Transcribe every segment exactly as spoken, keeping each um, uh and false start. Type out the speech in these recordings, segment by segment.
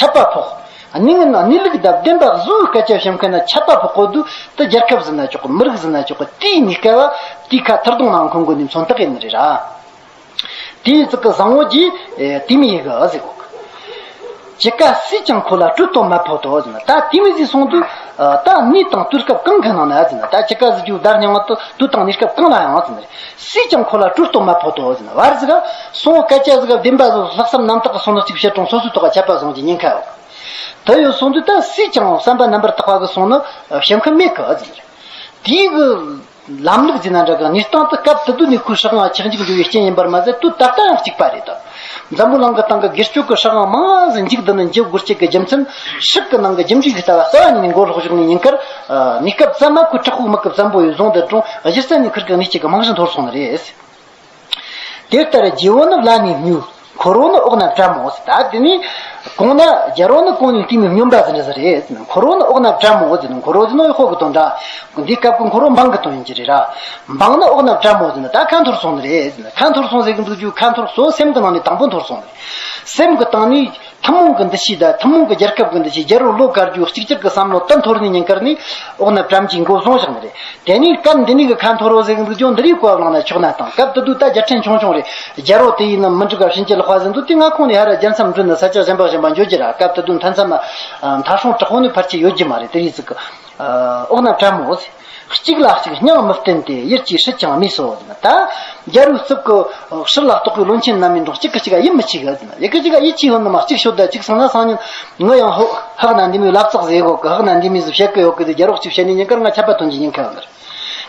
ཆད་པ་ཕོག་གནས་ངན་གནས་ལུགས་དང་བདེན་པ་བཟོའི་སྐད་ཆ་བཤད་མཁན་ན་ཆད་པ་ཕོག་གོ་དུས་དེ་རྒྱལ་ཁབ་ཟིན་ན་ཆོག་གི། མི་རིགས་ཟིན་ན་ཆོག་གི། དེའི་ནས་སྐལ་བ་དེའི་ཁ་ཐུར་གདོང་ནང་འཁོན་དགོས་ནས་མཚོན་རྟགས་ཡིན་ནི་རེད་ར། དེའི་ཙི་གི་བཟང་བོ་གྱིས་དེ་མི་ཡི་གི་ཟེར་གོ་གི། ཅི་ག་སུས་ཀྱང་ཁོ་ལ་སྐྲོད་དོ་མ་ཕོད་དོ་ཟེར་ན། ད་དེ་མི་ཟིག་སོང་དུས་ད་གནས་དང་དུས་སྐབས་གང་གི་ནང་ན་ཟེར་ན། ད་ཅི་ག་ཟིག་རྒྱུ་བརྡ་རྙིང་བ་དུ་དུས་དང་གནས་སྐབས་གང་ལ་ཡང་ཟེར་ན། སུས་ཀྱང་ཁོ་ལ་སྤྲོད་གཏོང་མ་ཕོད་དོ་ཟེར་ན། བར་ཟིག་ག་སོང་སྐད་ཆ་ཟིག་ག་བདེན་པ་ཟིག་ལྷག་བསམ་རྣམ་དག་གི་སོང་ན་གཅིག་བཤད་རུང་སོ་སོའི་ཐོག་ག་ཆད་པ་བཟུང་གི་ཉེན་ཁ་ཡོད། དེ་ཡོད་སོང་དུས་ད་སུས་ཀྱང་བསམ་པ་རྣམ་པར་དག་པ་གི་སོང་ན་བཤད་མཁན་མེད་གི་ཟེར་ན། དེའི་གི་ལམ་ལུགས་ཟེར་ན་འདྲ་གི། གནས་སྟངས་དེ་སྐབས་དེ་དུས་ནས་ཁོའི་སྲིད་དབང་ཆག་འཇིག་འགྲོ་བའི་རྐྱེན་ཡིན་པར་མ་ཟད་དུས་ད་ལྟ་ཡང་གཅིག་པ་རེད་དོ། འཛམ་བུ་གླིང་གི་སྟེང་གི་སྒེར་གཅོད་ཀྱི་སྲིད་དབང་མང་ཟིག་འཇིག་བསྡད་ནི་འཇིག་དགོས་རྐྱེན་གྱི་རྒྱུ་མཚན་སྲིད་ཀྱི་ནང་གི་རྒྱུ་འབྲས་ཀྱི་ལྟ་བ་རྩ་བ་ཉིད་ནས་མགོ་ལོག་བཞག་ནས་ཉེན་ཁར། གནས་སྐབས་ཙམ་མ་ཁོའི་དྲག་པོའི་དམག་གི་བཙན་པོ་ཡི་བཟུང་དུ་དྲངས། གཞི་རྩ་ནས་ཁིར་གི་གནས་གཅིག་གི་རྨང་གཞི་འཐོར་སོང་ནི་རེད། དེ་ལྟར་རྒྱལ་པོ་ནི་བླ་ནས་སྨྱོས། འཁོར་བོ་ནི་འོག་ན་བཀྲམ་མོ་ཟེར། ད་དེ་ནས་གོང་ན་རྒྱལ་པོ་ནི་གོང་ནས་བལྟས་ནས་སྨྱོན་པ་ཟེར་ནི་ཟིག་རེད། འཁོར་བོ་ནི་འོག་ན་བཀྲམ་མོ་ཟེར་ན། འཁོར་བོ་ཟེར་ནོ་ཡི་ཧོ་གི་དོན་འདྲ། འདི་སྐབས་ཀྱི་འཁོར་བོ་འབངས་ཀྱི་དོན་ཡིན་གྱི་རེད་ར། འབངས་ནི་འོག་ན་བཀྲམ་མོ་ཟེར་ན། ད་ཁ་འཐོར་སོང་ནི་རེད་ཟེར་ན། ཁ་འཐོར་སོང་ཟེར་གི་འདུག་རྒྱུ། ཁ་འཐོར་སོ་སེམས་ཀྱི་ནང་ནས་དང་པོ་འཐོར་སོང་ནི་རེད། སེམས་ཀྱི་སྟེང་ནས་ཐུན་མོང་གི་འདུ་ཤེས་དང་ཐུན་མོང་གི་རྒྱལ་ཁབ་ཀྱི་འདུ་ཤེས། རྒྱལ་པོ་བློ་དཀར་རྒྱུ་གཅིག་གྱུར་གྱི་བསམ་བློ་དེ་འཐོར་ནས་ཉེན་ཁར་ནས་འོག་ན་བཀྲམ་གྱི་མགོ་བཟུང་བཞག་ནི་རེད། དེ་ནས་སྐབས་འདི་ནས་གི་ཁ་འཐོར་རོ་ཟེར་གི་འདུག་རྒྱུ། འདི་རིགས་གོ་བ་བླངས་ན་ཆོག་ན་དང་། སྐབས་དེ་དུས་ད་རྒྱལ་ཕྲན་ཆུང་ཆུང་རེད། རྒྱལ་པོ་དེ་ཡིན་ན་མི་འགྲིག་ག་ཕྱིན་ཅི་ལོག་པ་ཟེར་འདུག་དེ་སྔ་ཁོང་ནས་ཧ་ར་རྒྱལ་མཚམས་བསྒྲུན་ནས་ས་ཆ་གཞན་པ་གཞན་པ་འགྱོ་རྒྱུ་ར། སྐབས་དེ་དུས་མཐའ་མཚམས་མཐའ་སྲུང་དྲག་པོ་ནས་ཕལ་ཆེར་ཡོད་རྒྱུ་མ་རེད། དེ་རིགས་ཟིག་གི་འོག་ན་བཀྲམ་མོ་ཟེར། གཅིག་ལ་གཅིག་སྙིང་མི་བསྟུན་ཏེ། ཡུལ་གྱི་སྲིད་ཀྱང་རྨས་སོ་ཟེར་ན། ད་རྒྱལ་པོའི་རྩིབ་ཀྱི་སྲིད་ལ་གཏོགས་པའི་བློན་ཆེན་རྣམ་སྨིན་འགྲོ། གཅིག་གིས་གཅིག་ག་ཡིད་མི་ཆེས་གི་ཟེར་ན། ཡི་གེ་གཅིག་ག་ཡིད་ཆེས་ཡོད་ནི་མ། གཅིག་ཤོད་ད་གཅིག་སོང་ན་སང་ཉིན་ངོ་ཡང་ཧོ་ཧག་ན་འདི་མོའི་ལབ་ཙག་ཟེར་གོ་གི། ཧག་ན་འདི་མོའི་ཟིག་བཤད་གི་ཡོད་གི་ཟེར། རྒྱལ་པོ་གཅིག་བཤད་ནས་ཉེན་ཁར་ང་ཆད་པ་ཐོན་གྱི་ཉེན་ཁ་ཡོད་ནི་རེད།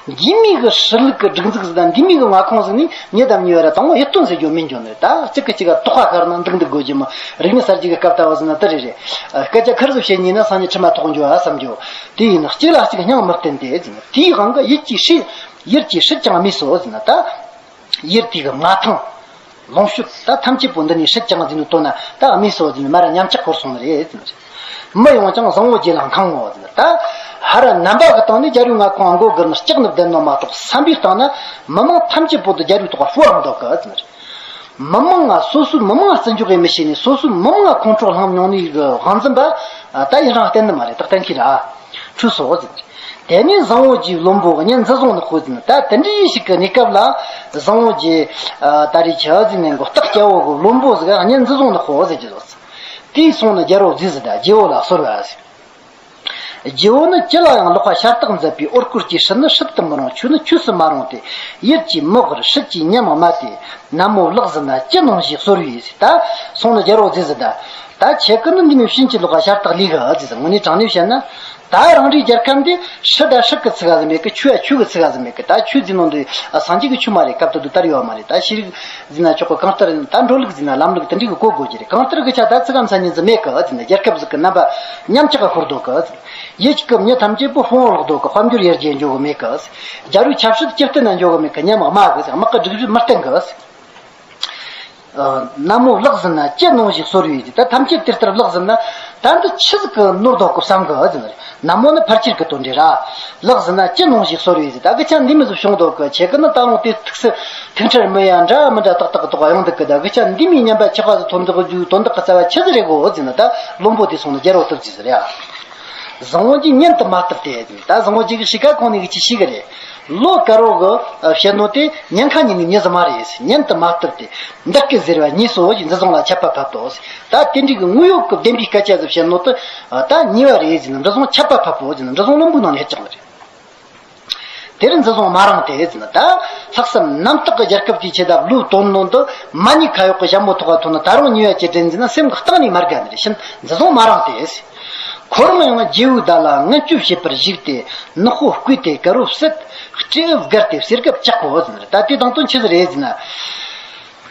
འདི་མོའི་གི་སྲིད་ལུགས་ཀྱི་སྒྲིག་འཛུགས་ཟིག་དང་འདི་མོའི་གི་མངའ་ཁོངས་ཟིག་ནས་ཉེ་དམ་ཉེ་བ་ར་དང་པོ་ཡིད་རྟོན་ཟེར་རྒྱུ་མིན་འགྱོ་ནི་རེད། ད་གཅིག་གིས་གཅིག་ག་དོགས་པ་ཤར་ན་འདུག་འདུག་དགོས་རྒྱུ་མ། རིག་གནས་གསར་བརྗེ་གི་སྐབས་ལྟ་བུ་ཟིག་ན་དེ་རེད་རེད། སྐད་ཆ་ཁེར་ཟིག་བཤད་ཉེས་ན་སང་ཉིན་མཆི་མ་ཐོགས་འགྱོ་ཨ་བསམ་རྒྱུ། དེ་ཡིན་ན་གཅིག་ལ་གཅིག་སྙིང་མི་བསྟུན་ཏེ་ཟེར་ན། དེའི་དབང་གིས་ཡུལ་གྱི་སྲིད། ཡུལ་གྱི་སྲིད་ཀྱང་རྨས་སོ་ཟེར་ན། ད་ཡུལ་དེ་གི་མངའ་ཐང་ལོངས་སྤྱོད་ད་ཐམས་ཅད་པོ་འདི་ནས་སྲིད་ཀྱང་ཟེར་ནས་བཏོན་ན་ད་རྨས་སོ་ཟེར་ནས་མར་ར་ཉམས་ཆག་འཁོར་སོང་ནི་རེད་ཟེར་ན། མི་ཡོངས་ཀྱང་བཟང་པོ་རྗེས་ལ་འཁང་ངོ་ཟེར་ན། ད་ཧ་ར་རྣམ་པ་གི་སྟེང་ནས་རྒྱལ་པོའི་མངའ་ཁོངས་མགོ་སྒུར་ནས་སྐྲག་ནས་བསྡད་ནོ་མ་གཏོགས། བསམ་པའི་སྟེང་ན་མི་མང་ཐམས་ཅད་པོ་དེ་རྒྱལ་པོའི་ཐོག་ལ་ཧྥོ་རང་འདུག་གི་ཟེར་ན། མི་མང་ང་སོ་སོའི་མི་མང་ང་བརྩི་འཇོག་ཡེ་མི་བྱེད་ནས། སོ་སོའི་མི་མང་ང་ཁོང་ཁྲོ་ལངས་མྱོང་ནི་གི་དབང་འཛིན་པ་ད་ཡུན་རིང་བརྟན་ནི་མ་རེད། ད་གཏན་འཁེལ་ར་འཁྲུལ་སོ་ཟེར། དེ་ནས་བཟང་པོ་རྗེའི་བློན་པོ་གཉེན་འཛིན་བཟུང་ནི་ཁོ་ཟེར་ན། ད་དེ་འདྲའི་ཞིག་གི་གནས་སྐབས་ལ་བཟང་པོ་རྗེ་ད་རེས་ཆི་ཟེར་ནས་མགོ་སྟག་སྐྱ་བོ་གི་བློན་པོ་ཟིག་གཉེན་འཛིན་བཟུང་ནི་ཁོ་ཟེར་གྱི་ཟོ་ཟེར། དེའི་སོང་ནི་རྒྱལ་པོ་རྗེ་ཟེར། ད་རྒྱལ་པོ་ལ་གསོལ་བ་ཟེར། རྒྱལ་པོ་ནི་ཅི་ལ་ཡང་ལོག་པ་ཤ་སྟག་མཛད་པའི་འོ་སྐོལ་གྱི་སྲིད་ནི་སྲིད་དུ་མི་རུང་། ཆོས་ནི་ཆོས་སུ་མ་རུང་སྟེ། ཡུལ་གྱི་མི་དབུལ་སྲིད་ཀྱི་ཉམས་དམའ་སྟེ། ན་མོ་ལག་ཟིན་ན་ཅི་གནང་ཞེས་གསོལ་བས་ཟེར། ད་སོང་ནི་རྒྱལ་པོ་རྗེ་ཟེར། ད་ད་ཁྱེད་ཀྱིས་ནི་འདི་མོའི་ཕྱིན་ཅི་ལོག་ག་ཤ་སྟག་ལས་གི་ཟེར། དངོས་གནས་དྲང་གནས་བཤད་ན། ད་རང་རེའི་རྒྱལ་ཁབ་འདི་སྲིད་ད་སྲིད་གི་ཚིག་ག་ཟིན་མེད་གི། ཆོས་ཡ་ཆོས་གི་ཚིག་ག་ཟིན་མེད་གི། ད་ཆོས་ཟེར་ནོ་འདི་སངས་རྒྱས་ཀྱི་ཆོས་མ་རེད། སྐབས་དེ་དུས་དར་ཡོད་མ་རེད། ད་ཤེས་རིག་ཟེར་ན་ཆོག་གི། གང་ལྟར་ད་འགྲོ་ལུགས་ཟེར་ན་ལམ་ལུགས་དེ་འདྲའི་གི་གོ་དགོས་ཀྱི་རེད། གང་ལྟར་གི་ཆ་ད་ཚིག་ག་མཚན་ཉིད་ཟིན་མེད་གི་ཟེར་ན། རྒྱལ་ཁབ་ཟིག་གི་རྣམ་པ་ཉམས་ཆག་ག་འཁོར་འདུག་གི་ཟེར། ཡུལ་གྱི་མྱི་ཐམས་ཅད་པོ་དཔུང་པོ་ལོག་འདུག་གི། དཔལ་འབྱོར་ཡར་རྒྱས་འགྱོ་གི་མེད་གི། རྒྱལ་པོའི་ཆབ་སྲིད་ཇེ་བརྟན་ན་འགྱོ་གི་མེད་གི། ཉམས་དམའ་གི། དམག་གི་སྒྲིག་གཞི་མི་བརྟན་གི། ན་མོ་ལག་ཟིན་ན་ཅི་གནང་ཞེས་གསོལ་བས་ཟེར། ད་ཐམས་ཅད་དེ་ལྟར་ལག་ཟིན་ན་ད་འདི་ཆི་ཟིག་གི་ནོར་འདུག་གི་བསམ་གི་ཟེར། ན་མོ་ནི་ཕལ་ཆེར་གི་དོན་འགྲེལ་ར། ལག་ཟིན་ན་ཅི་གནང་ཞེས་གསོལ་བས་ཟེར། ད་གི་ཆ་འདི་མི་ཟིག་བྱུང་འདུག་གི། ཁྱེད་ཀྱི་ནི་ད་རུང་དེ་ཐུགས་སུ་ཐུགས་ཁྲལ་མི་ཡ་འདྲ་མི་འདྲ་ཏག་ཏག་གི་ཐོག་ཡོང་འདུག་གི། ད་གི་ཆ་འདི་མི་ཉམས་པ་ཆགས་པ་ཟིག་ཐོན་འདུག་རྒྱུ་དོན་དག་གི་རྩ་བ་ཆི་ཟིག་རེད་གོ་ཟེར་ན། ད་བློན་པོ་དེ་སོང་ནས་རྒྱལ་པོ་ཐུགས་རྗེ་ཟེར་ཡ། བཟང་བོ་གྱིས་ཉན་དུ་མ་བཏུབ་སྟེ་ཟེར། ད་བཟང་བོ་གྱི་གཤིས་ཀ་ཁོང་ནས་གི་ཅི་ཤེས་གི་རེད། བློ་དཀར་བོ་གི་བཤད་ནོ་དེ་ཉན་ཁ་ཉན་ནི་མྱི་ཟིག་མ་རེད་ཟེར། ཉན་དུ་མ་བཏུབ་སྟེ། འདི་སྐད་ཟེར་བ་ཉེས་སོ་ཞེས་འཛིན་བཟུང་ལ་ཆད་པ་ཕབ་ཏོ་ཟེར། ད་དེ་འདྲའི་གི་དངོས་ཡོད་ཀྱི་བདེན་པའི་སྐད་ཆ་ཟིག་བཤད་ནོ་དེ་ད་ཉེས་པ་རེད་ཟེར་ནས་འཛིན་བཟུང་ཆད་པ་ཕབ་པོ་ཟེར་ནས་འཛིན་བཟུང་བློན་པོའི་ནང་ནས་ཕེབས་ཀྱང་རེད། དེར་འཛིན་བཟུང་མ་རུང་སྟེ་ཟེར་ན། ད་ལྷག་བསམ་རྣམ་དག་གི་རྒྱལ་ཁབ་ཀྱི་ཆེད་དུ་བློས་བཏོན་ནོ་འདི་མ་ཉེས་ཁ་གཡོག་གི་ཞྭ་མོ་ཐོག་ག་ཐོན་ན་ད་རུང་ཉེས་པ་ཅི་དྲན་ཟེར་ན། སེམས་ཀྱི་གཏིང་ནས་མ་དགའ་ནི་རེད། ཕྱིན་འཛིན་བཟུང་མ་རུང་སྟེ་ཟེར། ཁོ་རང་ཡང་རྗེ་བོའི་བརྡ་ལ་ངན་སྤྱོད་བྱེད་པར་གཞིགས་ཏེ། ནག་པོ་བརྐུས་ཏེ་དཀར་པོ་བསད། སྤྲེའུ་བསྒར་ཏེ་གསེར་སྒབ་བཅག་གོ་ཟེར་ན། ད་དེ་དང་དོན་ཆི་ཟིག་རེད་ཟེར་ན།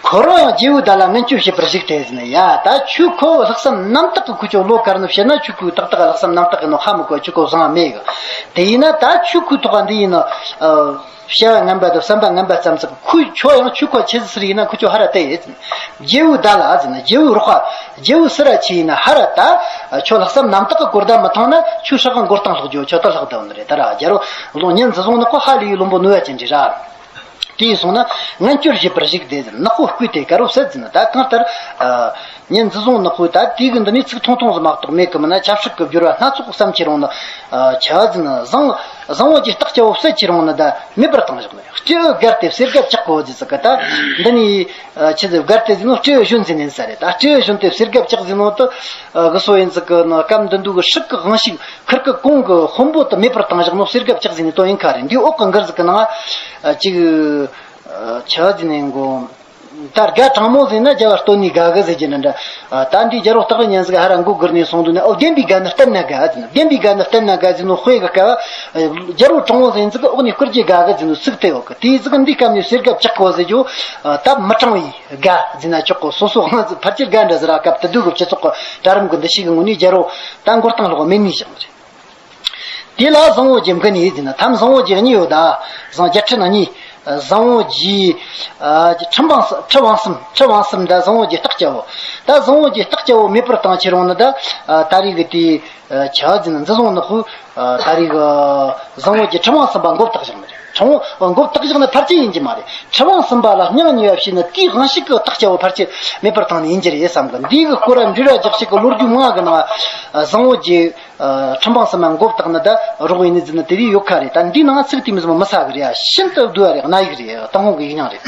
ཁོ་རང་ཡང་རྗེ་བོའི་བརྡ་ལ་ངན་སྤྱོད་བྱེད་པར་གཞིགས་ཏེ་ཟེར་ན། ཡ་ད་ཁྱོད་ཁོ་ལྷག་བསམ་རྣམ་དག་གི་ཁོ་ཁྱོད་བློ་དཀར་ནི་བཤད་ན། ཁྱོད་ཁོའི་ཏག་ཏག་ལྷག་བསམ་རྣམ་དག་གི་ནོ་ཧ་མི་གོ། ཁྱོད་ཁོ་བཟང་མེད་གི། དེ་ཡིན་ན་ད་ཁྱོད་ཁོའི་ཐོག་འདི་ཡིན་ན། བྱ་བ་ངན་པ་དང་བསམ་པ་ངན་པ་ཙམ་ཟིག་ཁོས་ཁྱོད་ཡང་ཁྱོད་ཁོ་ཆི་ཟིག་ཟེར་ཡིན་ན། ཁོ་ཁྱོད་ཧ་ར་དེ་ཡིན། རྗེ་བོའི་བརྡ་ལ་ཟེར་ན། རྗེ་བོའི་རོགས་པ། རྗེ་བོའི་སུ་ར་ཆི་ཡིན་ན་ཧ་ར་ད། ཁྱོད་ལྷག་བསམ་རྣམ་དག་གི་གོ་བརྡ་མི་ཐང་ན། ཁྱོད་སྲིད་དབང་མགོ་རྟིང་སློག་རྒྱུ་ཁྱོད་ད་ལྷག་བསྡད་ནི་རེད། ད་ར་རྒྱལ་པོ་བློན་ཉན་འཛིན་བཟུང་ནི་ཁོ་ཧ་ལས་ཡུལ་བློན་པོ་ནུས་པ་ཅན་རེད་ར། དེ་སོང་ན་ངན་སྐྱུར་བྱེད་པར་གཞིགས་ཏེ་ཟེར། ནག་པོ་བསྐུས་ཏེ་དགའ་རོ་བསད་ཟེར་ན། ད་གང་ལྟར་ཨ་ཉིན་འཛིན་བཟུང་ནག་པོ་ད་དེ་གི་འདི་ནས་ཚིག་ཐུང་ཐུང་ཟིག་མ་གཏོགས་མེད་གི། མིན་ན་ཆབ་སྲིད་ཀྱི་འགྱུར་བ་སྣ་ཚོགས་བསམ་ཁྱེར་འོང་ན། ཨ་ཆ་ཟེར་ན་བཟང་བཟང་བོ་གྱི་རྟགས་སྐྱ་བོ་བསད་ཁྱེར་འོང་ན་ད་མེད་པར་བཏང་བཞག་ནས། སྤྲེའུ་སྒར་ཏེ་གསེར་སྒ་བཅག་གོ་ཟེར་ཟིག་གི། ད་འདི་ནས་ཨ་ཆི་ཟིག་སྒར་ཏེ་ཟེར་ནོ། སྤྲེའུ་ཞོན་ཟེར་ནས་ས་རེད། ད་སྤྲེའུ་ཞོན་ཏེ་གསེར་སྒ་བཅག་ཟེར་ནོ་དུ་ཨ་གི་སོ་ཡིན་ཟིག་གི་ནོ། སྐབས་འདི་འདུག་གི་ཧྲིག་གི་དབང་ཤུགས། ཁིར་ཀི་གོང་གི་དཔོན་པོ་དུ་མེད་པར་བཏང་བཞག་ནོ། གསེར་སྒ་བཅག་ཟིན་ནས་དོན་ཡིན་ཁ་རེད། འདིའི་འོག་གི་འགུར་ཟིག་གི་ནང་ཨ་ཅིག་ཨ་ཆ་ཟིན་ནས་མགོ་ད་དགའ་དྲང་མོ་ཟིན་ན་རྒྱ་བ་སྟོད་ནས་དགའ་གི་ཟེར་གྱི་ན་འདྲ། ཨ་ད་འདི་རྒྱལ་པོ་སྟག་རི་གཉན་ཟིག་ཧ་ར་མགོ་སྒུར་ནས་སོང་དུས་ནས། ཨོ་བདེན་པའི་དགའ་ནི་བསྟན་ན་དགའ་ཟིན། བདེན་པའི་དགའ་ནི་བསྟན་ན་དགའ་ཟིན་ནོ། དཔེ་གི་སྐབས་རྒྱལ་པོ་དྲང་མོ་ཟིན་ཟིག་གི་འོག་ནས་སྐུར་གྱི་དགའ་གི་ཟིན་ནོ་ཚིག་དེ་ཡོད་གི། དེའི་ཟིག་གི་འདི་སྐབས་ནས་གསེར་སྒ་བཅག་གོ་ཟེར་རྒྱུ། ཨ་ད་མི་དྲང་བའི་དགའ་ཟིན་ན་ཆོག་གོ། སོ་སོ་དབང་ཕལ་ཆེར་དགའ་འདྲ་ཟེར་ར། སྐབས་དེ་དུས་གི་སྤྱི་ཚོགས་ཀྱི་གྲལ་རིམ་གི་འདུ་ཤེས་ཀྱི་ངོས་ནས་རྒྱལ་པོ་ད་མགོ་རྟིང་སློག་མེད་ནས་བཞག་ནི་རེད། དེ་ལ་བཟང་བོ་རྗེ་མགུ་ནས་ཟེར་ན། ཐམ་བཟང་བོ་རྗེ་གཉིས་ཡོད་ད། བཟང་རྒྱལ་ཕྲན་གཉིས། བཟང་བོ་རྗེ་ཨ་ཁྲི་འབངས་ཁྲི་དབང་གསུམ། ཁྲི་དབང་གསུམ་ད་བཟང་བོ་རྗེ་རྟགས་སྐྱ་བོ། ད་བཟང་བོ་རྗེ་རྟགས་སྐྱ་བོ་མེད་པར་བཏང་ཁྱེར་འོང་ན་ད་ཨ་ད་རེས་གི་དེ་ཨ་ཆ་ཟིན་འཛིན་བཟུང་ནག་པོ། ཨ་ད་རེས་གི་བཟང་བོ་རྗེ་ཁྲི་དབང་གསུམ་པ་མགོ་བཏགས་བཞག་ནི་རེད། ཁྲི་དབང་མགོ་བཏགས་བཞག་ནི་ཕལ་ཆེར་ཡིན་གྱི་མ་རེད། ཁྲི་དབང་གསུམ་པ་ལ་སྙིང་ཉེ་བ་བྱས་ན་དེའི་དབང་ཤུགས་ཀྱི་རྟགས་སྐྱ་བོ་ཕལ་ཆེར་མེད་པར་བཏང་ནི་ཡིན་གྱི་རེད་བསམ་གི། འདི་གི་སྐོར་ར་འབྲེལ་བ་རྒྱག་ཤེས་ཀྱི་ལོ་རྒྱུས་མང་གི་ནང་ཨ་བཟང་བོ་རྗེ། ཨ་ཁྲི་འབངས་གསུམ་མ་མགོ་བཏགས་ནི་ད་རོགས་ཡིན་ནི་ཟིན་ནི་དེ་རིགས་ཡོད་ཁ་རེད། ད་འདི་ནང་ཚིག་དེ་མི་ཟིན་མི་ཟ་གི་རེད། ཤིན་ཏུ་བསྡུ་བ་རེད། གནའ་ཡིག་རེད། ཏུན་ཧོང་གི་ཡིག་རྙིང་རེད།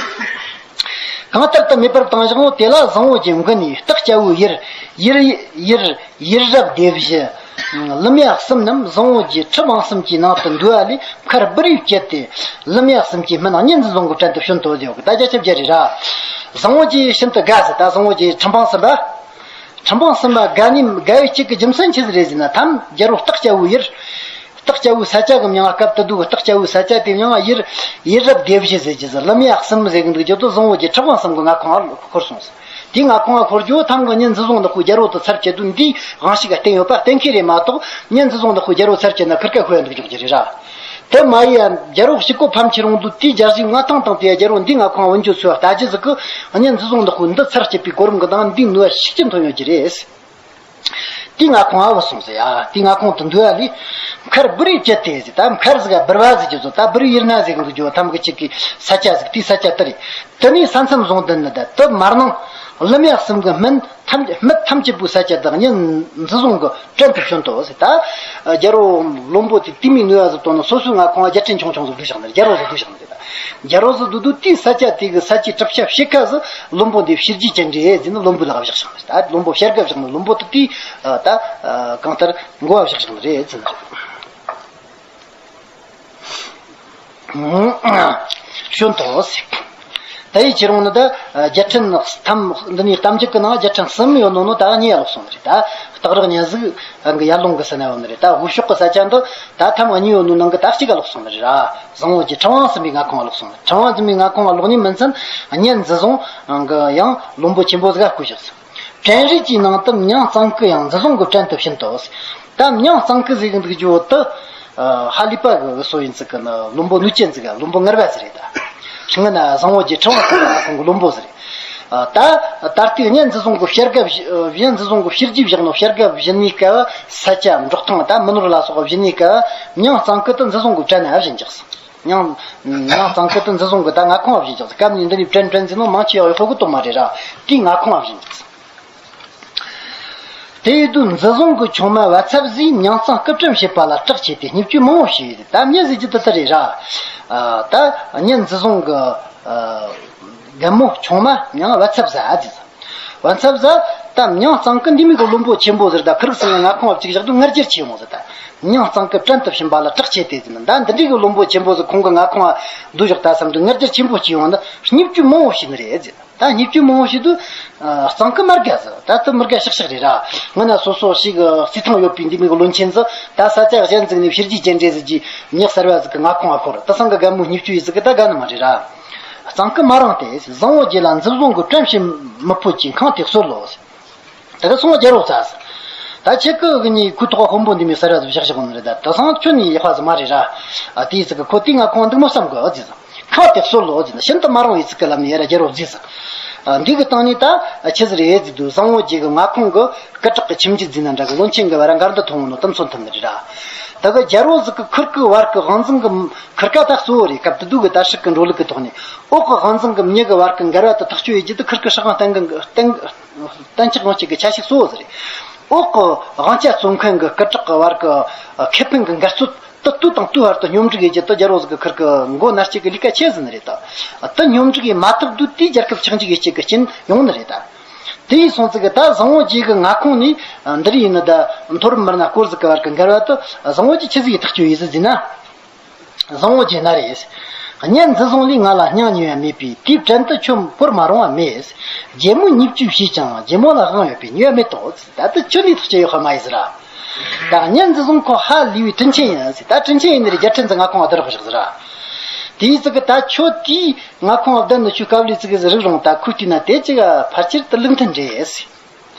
གང་ལྟར་དུ་མེད་པར་བཏང་བཞག་ནོ། དེ་ལ་བཟང་བོ་རྗེ་མགུ་ནས་རྟགས་སྐྱ་བོའི་ཡུལ། ཡུལ་ཡུལ་ཡུལ་རབས་སྡེ་བཞི། ལུམ་ཡ་གསུམ་རྣམས་བཟང་བོ་རྗེ་ཁྲི་འབངས་གསུམ་གྱི་ནང་དུ་འདུས་པ་ལས་མཁར་སྦུ་རིས་བཅད་དེ། ལུམ་ཡ་གསུམ་གྱི་སྨན་གཉན་འཛིན་བཟང་གི་བྲན་དུ་བྱོན་ཏོ་ཟེར་གི། ད་རྒྱ་ཁྱབ་རྒྱ་རེད་ར། བཟང་བོ་རྗེ་ཤིན་ཏུ་དགའ་ཟེར། ད་བཟང་བོ་རྗེ་ཁྲི་འབངས་གསུམ་པ། ཁྲི་འབངས་གསུམ་པ་དགའ་ནི་དགའ་བའི་གཅིག་གི་རྒྱུ་མཚན་ཆི་ཟིག་རེད་ཟེར་ན། ཐམ་རྒྱལ་པོ་རྟགས་སྐྱ་བོའི་ཡུལ། རྟགས་སྐྱ་བོའི་ས་ཆ་གི་མྱིང་ང་སྐབས་དེ་དུས་རྟགས་སྐྱ་བོའི་ས་ཆ་དེའི་མྱིང་ང་ཡུལ་ཡུལ་རབས་སྡེ་བཞི་ཟེར་གྱི་ཟེར། ལུམ་ཡ་གསུམ་ཟེར་གི་འདུག་རྒྱུ་དུ་བཟང་བོ་རྗེ་ཁྲི་འབངས་གསུམ་གི་མངའ་ཁོངས་ལ་འཁོར་སོང་ཟེར། དེའི་མངའ་ཁོངས་ལ་འཁོར་རྒྱུ་ཐམ་གི་གཉན་འཛིན་བཟང་ནག་པོའི་རྒྱལ་པོ་དུ་ཚར་བཅད་དུས་འདིའི་དབང་ཤུགས་ག་བརྟེན་ཡོད་པ་གཏན་འཁེལ་རེད་མ་གཏོགས། གཉན་འཛིན་བཟང་ནག་པོའི་རྒྱལ་པོ་ཚར་བཅད་ན་ཁིར་ཀ་ཤོད་ཡ་འདུག་འཇོག་རྒྱུ་རེད་ར། དེ་མ་ཡིན་ཡང་རྒྱལ་པོ་ཕྱི་གོ་ཕམ་ཁྱེར་འོང་དུས་དེའི་རྒྱལ་སྲིད་མངའ་ཐང་དང་དེའི་རྒྱལ་པོ་འདིའི་མངའ་ཁོངས་བུད་འགྱོ་ཚུལ་བ་ལྟ་རྒྱུ་ཟིག་གི། གཉན་འཛིན་བཟང་ནག་པོའི་འདི་ཚར་བཅད་པའི་གོ་རིམ་གི་ནང་འདིའི་ནུས་པ་ཤུགས་ཆེན་ཐོན་ཡོད་ཀྱི་རེད། དེའི་མངའ་ཁོངས་ཨ་བུད་སོང་ཟེར་ཡ། དེའི་མངའ་ཁོངས་དུ་འདུས་པ་ལས་མཁར་སྦུ་རིས་བཅད་དེ་ཟེར། ད་མཁར་ཟིག་ག་སྦུར་བ་ཟེར་རྒྱུ་ཚོ། ད་སྦུར་ཡུལ་ན་ཟེར་གི་འདུག་རྒྱུ་ཐམ་གི་གཅིག་གི་ས་ཆ་ཟིག་དེའི་ས་ཆ་དེ་རེད། དེ་ནས་ས་མཚམས་བཟུང་དུ་ནི་ད་དེ་མར་ནང་ལུམ་ཡ་གསུམ་གི་སྨན་ཐམས་སྨད་ཐམས་ཅད་པོའི་ས་ཆ་དག་གཉན་འཛིན་བཟང་གི་བྲན་དུ་བྱོན་ཏོ་ཟེར། ད་རྒྱལ་པོ་བློན་པོ་དེ་དེ་མོའི་ནུས་པ་ཟིག་བཏོན་ནས་སོ་སོའི་མངའ་ཁོངས་རྒྱལ་ཕྲན་ཆུང་ཆུང་ཟིག་བསྡུས་བཞག་ནི། རྒྱལ་པོ་ཟིག་བསྡུས་བཞག་ནི་རེད། ད་རྒྱལ་པོ་ཟིག་བསྡུས་དུས་དེའི་ས་ཆ་དེ་གི་ས་ཆའི་གྲུབ་ཆ་ཕྱེད་ཀ་ཟིག་བློན་པོ་འདི་ཕྱི་རྒྱལ་ཅན་རེད་ཟེར་ནས་བློན་པོ་ལག་བཞག་བཞག་ནི་རེད། ད་བློན་པོ་ཕྱེད་ཀ་བཞག་ནི། བློན་པོ་དེ་དེའི་ད་གང་ལྟར་མགོ་བ་བཞག་བཞག་ནི་རེད་ཟེར་ནི་རེད། བྱོན་ཏོ་ཟེར། ད་ཡིད་ཆེས་རུང་ནི་ད་རྒྱལ་ཕྲན་ཐམ་འདི་ནས་གཏམ་རྒྱུད་ཀྱི་ནང་རྒྱལ་ཕྲན་གསུམ་ཡོད་ནོ་ནོ་ད་གཉིས་ལོག་སོང་ནི་རེད། ད་སྟག་རི་གཉན་གཟིགས་གི་ཡར་ཀླུང་གི་ས་ན་ཡོད་ནི་རེད། ད་དབུས་ཕྱོགས་ཀྱི་ས་ཆ་འདི་ད་ཐམ་གཉིས་ཡོད་ནོ་ནང་གི་ད་གཅིག་ག་ལོག་སོང་ནི་རེད་ར། བཟང་བོ་རྗེ་ཁྲི་དབང་གསུམ་པའི་མངའ་ཁོངས་ལ་ལོག་སོང་ནི། ཁྲི་དབང་གསུམ་པའི་མངའ་ཁོངས་ལ་ལོག་ནི་མིན་ཚུན་གཉན་འཛིན་བཟང་གི་ཡང་བློན་པོ་ཆེན་པོ་ཟིག་ག་བསྐོས་བཞག་སོང་། བྲན་རིགས་ཀྱི་ནང་དུ་མྱང་གཙང་ཀི་ཡང་འཛིན་བཟང་གི་བྲན་དུ་བྱིན་ཏོ། ད་མྱང་གཙང་ཀི་ཟེར་གི་འདུག་རྒྱུ་བོ་དུ། ཧ་ལས་པ་གི་སོ་ཡིན་ཙི་གི་ནི་བློན་པོ་ནུས་ཅན་ཟིག་ག་བློན་པོ་ངར་བ་ཟིག་རེད་ད། ངི་ན་བཟང་བོ་རྗེ་ཁྲི་དབང་ཁོང་གི་བློན་པོ་ཟིག་རེད། ད་ད་ལྟའི་གཉན་འཛིན་བཟང་གི་བྱ་དགའ་བྱ་འཛིན་བཟང་གི་བྱས་རྗེས་བཞག་ནོ། བྱ་དགའ་བྱིན་ནི་སྐབས་ས་ཆ་འབྲོག་ཐང་ད་མི་ནོར་ལ་སོགས་བྱིན་ནི་སྐབས་མྱང་གཙང་ཀི་དུ་འཛིན་བཟང་གི་བྲན་ན་བྱིན་ཅག་སོང་། མྱང་མྱང་གཙང་ཀི་དུ་འཛིན་བཟང་གི་ད་མངའ་ཁོངས་བཞིན་ཅིག་སྐབས་ནས་འདི་ནས་བྲན་བྲན་ཟིན་ནོ་མང་ཆེ་བ་ཡོད་ཁོ་གི་དོག་མ་རེད་ར། དེའི་མངའ་ཁོངས་བཞིན་ཅིག་དེ་ཡི་དུས་འཛིན་བཟང་གི་ཆུང་མ་བ་ཚབ་ཟིག་མྱང་གཙང་སྐུ་བྲན་བྱེད་པ་ལ་དྲག་ཆེ་སྟེ་བརྙས་བཅོས་མང་བོ་བྱས། ད་མྱི་ཟེར་རྒྱུ་དེ་ལྟར་རེད་ར། ད་གཉན་འཛིན་བཟང་གི་རྒན་མོ་ཆུང་མ་མྱང་བ་ཚབ་ཟ་ཟིག་བ་ཚབ་ཟ། ད་མྱང་གཙང་ཀི་འདི་མི་གི་བློན་པོ་ཆེན་པོ་ཟེར། ད་ཁིར་སང་ང་ཁོང་བ་གཅིག་བཞག་དུས་ངར་རྒྱལ་ཆེ་མོ་ཟེར། ད་མྱང་གཙང་ཀི་བྲན་དུ་བྱིན་པ་ལ་དྲག་ཆེ་སྟེ་ཟེར་ན། ད་འདི་འདྲའི་གི་བློན་པོ་ཆེན་པོ་ཟིག་ཁོང་གི་ང་ཁོང་བ་འདུ་བཞག་ད་བསམ་དུས་ངར་རྒྱལ་ཆེན་པོ་སྐྱེ་ཡོང་ན་བརྙས་བཅོས་མང་བོ་བྱས་ནི་རེད་ཟེར། ད་བརྙས་བཅོས་མང་བོ་བྱས་དུས་གཙང་ཀི་མར་དགའ་ཟེར། ད་དུ་མི་དགའ་ཤག་ཤག་རེད་ར། ང་ན་སོ་སོ་ཞིག་རྩིས་ཐང་ཡོད་པའི་འདི་མི་གི་བློན་ཆེན་ཟིག་ད་ས་ཆ་གཞན་ཟིག་ནས་བྱས་རྗེས་ཅན་རེད་ཟེར་གྱི་མྱི་གསར་བ་ཟིག་གི་ང་ཁོང་བ་ཁོར་ད་སང་གི་རྒན་མོ་བརྙས་བཅོས་ཡིན་ཟིག་གི་ད་དགའ་ནི་མ་རེད་ར། གཙང་ཀི་མ་རང་སྟེ་བཟང་བོ་རྗེ་ལ་འཛིན་བཟང་གི་བྲན་བྱེད་མི་ཕོད་ཀྱི་ཁང་དེ་གསོལ་ལོ། དེ་ག་སོང་རྒྱལ་པོ་ཚ། ད་ཁྱེད་ཀི་གི་ཉིད་ཁུ་ཐོག་དཔོན་པོ་འདི་མི་གསར་བ་བཞག་བཞག་ནི་རེད། ད་ད་སང་ཁྱོད་ནི་ཡག་པ་ཟིག་མ་རེད་ར། ཨ་དེའི་ཚིག་གི་ཁོ་དེ་ང་ཁོང་འདུག་མ་བསམ་གི་ཨ་ཟིག་ཟིག་ཁང་དེ་གསོལ་ལོ་ཟིག་ན་ཤིན་ཏུ་མ་རུང་བའི་ཚིག་གི་ལམ་ནས་ཡ་ར་རྒྱལ་པོ་ཟིག་ཟིག་ཨ་འདི་གི་སྟེང་ནས་ད་ཆི་ཟིག་རེད་ཟིག་དུས་བཟང་བོ་རྗེ་གི་མངའ་ཁོངས་གི་སྐུ་དྲག་གི་ཁྱིམ་རྒྱུད་ཟིག་ན་འདྲ་གི་བློན་ཆེན་གི་བར་འགལ་འདུ་ཐོན་ནོ་དམ་སོན་ཐུབ་ནི་རེད་ར། ད་གི་རྒྱལ་པོ་ཟིག་གི་ཁུར་གི་བར་གི་དབང་འཛིན་གི་ཁུར་ཀ་ད་གཙོ་བོ་རེད། སྐབས་དེ་དུས་གི་ད་སྲིད་གི་འགྲོ་ལུགས་གི་ཐོག་ནས་འོག་གི་དབང་འཛིན་གི་མྱི་གི་བར་གི་འགལ་བ་དེ་ཐག་གཅོད་ཡེད་རྒྱུ་དེ་ཁུར་གི་སྲིད་དབང་བསྟན་གི་བསྟན་བསྟན་ཆགས་དབང་སྐྱེད་གི་ཆ་ཤས་གཙོ་བོ་ཟིག་རེད། འོག་གི་དབང་ཆ་རྩོད་མཁན་གི་སྐུ་དྲག་གི་བར་གི་ཁེ་ཕན་གི་འགལ་རྩོད་དེ་དུས་དང་དུས་བར་དུ་སྙོམས་སྒྲིག་ཡེད་རྒྱུ་དེ་རྒྱལ་པོ་ཟིག་གི་ཁུར་གི་མགོ་མནའ་སྐྱེལ་གི་ལས་ཀ་ཆེ་ཟིག་ནི་རེད་ད། དེ་སྙོམས་སྒྲིག་ཡེད་མ་ཐུབ་དུས་དེའི་རྒྱལ་ཁབ་ཆགས་འཇིག་ཡེད་རྒྱུ་གི་རྐྱེན་ཡོང་ནི་རེད་ད། དེ་ཡིན་སོང་ཙི་གི་ད་བཟང་བོ་རྗེ་གི་མངའ་ཁོངས་ནས་འདི་རིགས་ཡིན་ནི་ད་མཐོ་རིམ་མི་སྣ་སྐོར་ཟིག་གི་བར་གི་འགལ་བ་དེ་བཟང་བོ་རྗེ་ཆི་ཟིག་གིས་ཐག་གཅོད་ཡེད་ཟིག་ཟེར་ན། བཟང་བོ་རྗེ་ན་རེ། གཉེན་འཛིན་བཟུང་ལས་ང་ལ་སྙིང་ཉེ་བ་མེད་པས་དེའི་བྲན་དུ་ཁྱོད་བོར་མ་རུང་བ་མེད། རྒྱལ་མོས་བརྙས་བཅོས་བྱས་ཀྱང་རྒྱལ་མོ་ལ་དབང་ཡོད་པས་ཉེས་པ་མེད་དོ། ད་དེ་ཁྱོད་ལས་ཐག་གཅོད་ཡོད་ཁ་མ་ཡིན་ཟེར་ར། ད་གཉེན་འཛིན་བཟུང་ཁོ་ཧ་ལས་པའི་དྲིན་ཆེན་ཡིན་ཟེར། ད་དྲིན་ཆེན་ཡིན་ནི་རེད། རྒྱལ་ཕྲན་ཚོ་མངའ་ཁོངས་བསྡུ་རོགས་བཞག་ཟེར་ར། དེའི་ཚིག་གི་ད་ཁྱོད་དེའི་མངའ་ཁོངས་བསྡད་ནི་ཁྱོད་སྐབས་ལས་ཚིག་གི་རིག་རུང་ད་ཁོས་བལྟས་ན་དེ་ཅིག་ཕལ་ཆེར་དུ་ལུགས་མཐུན་རེད་ཟེར།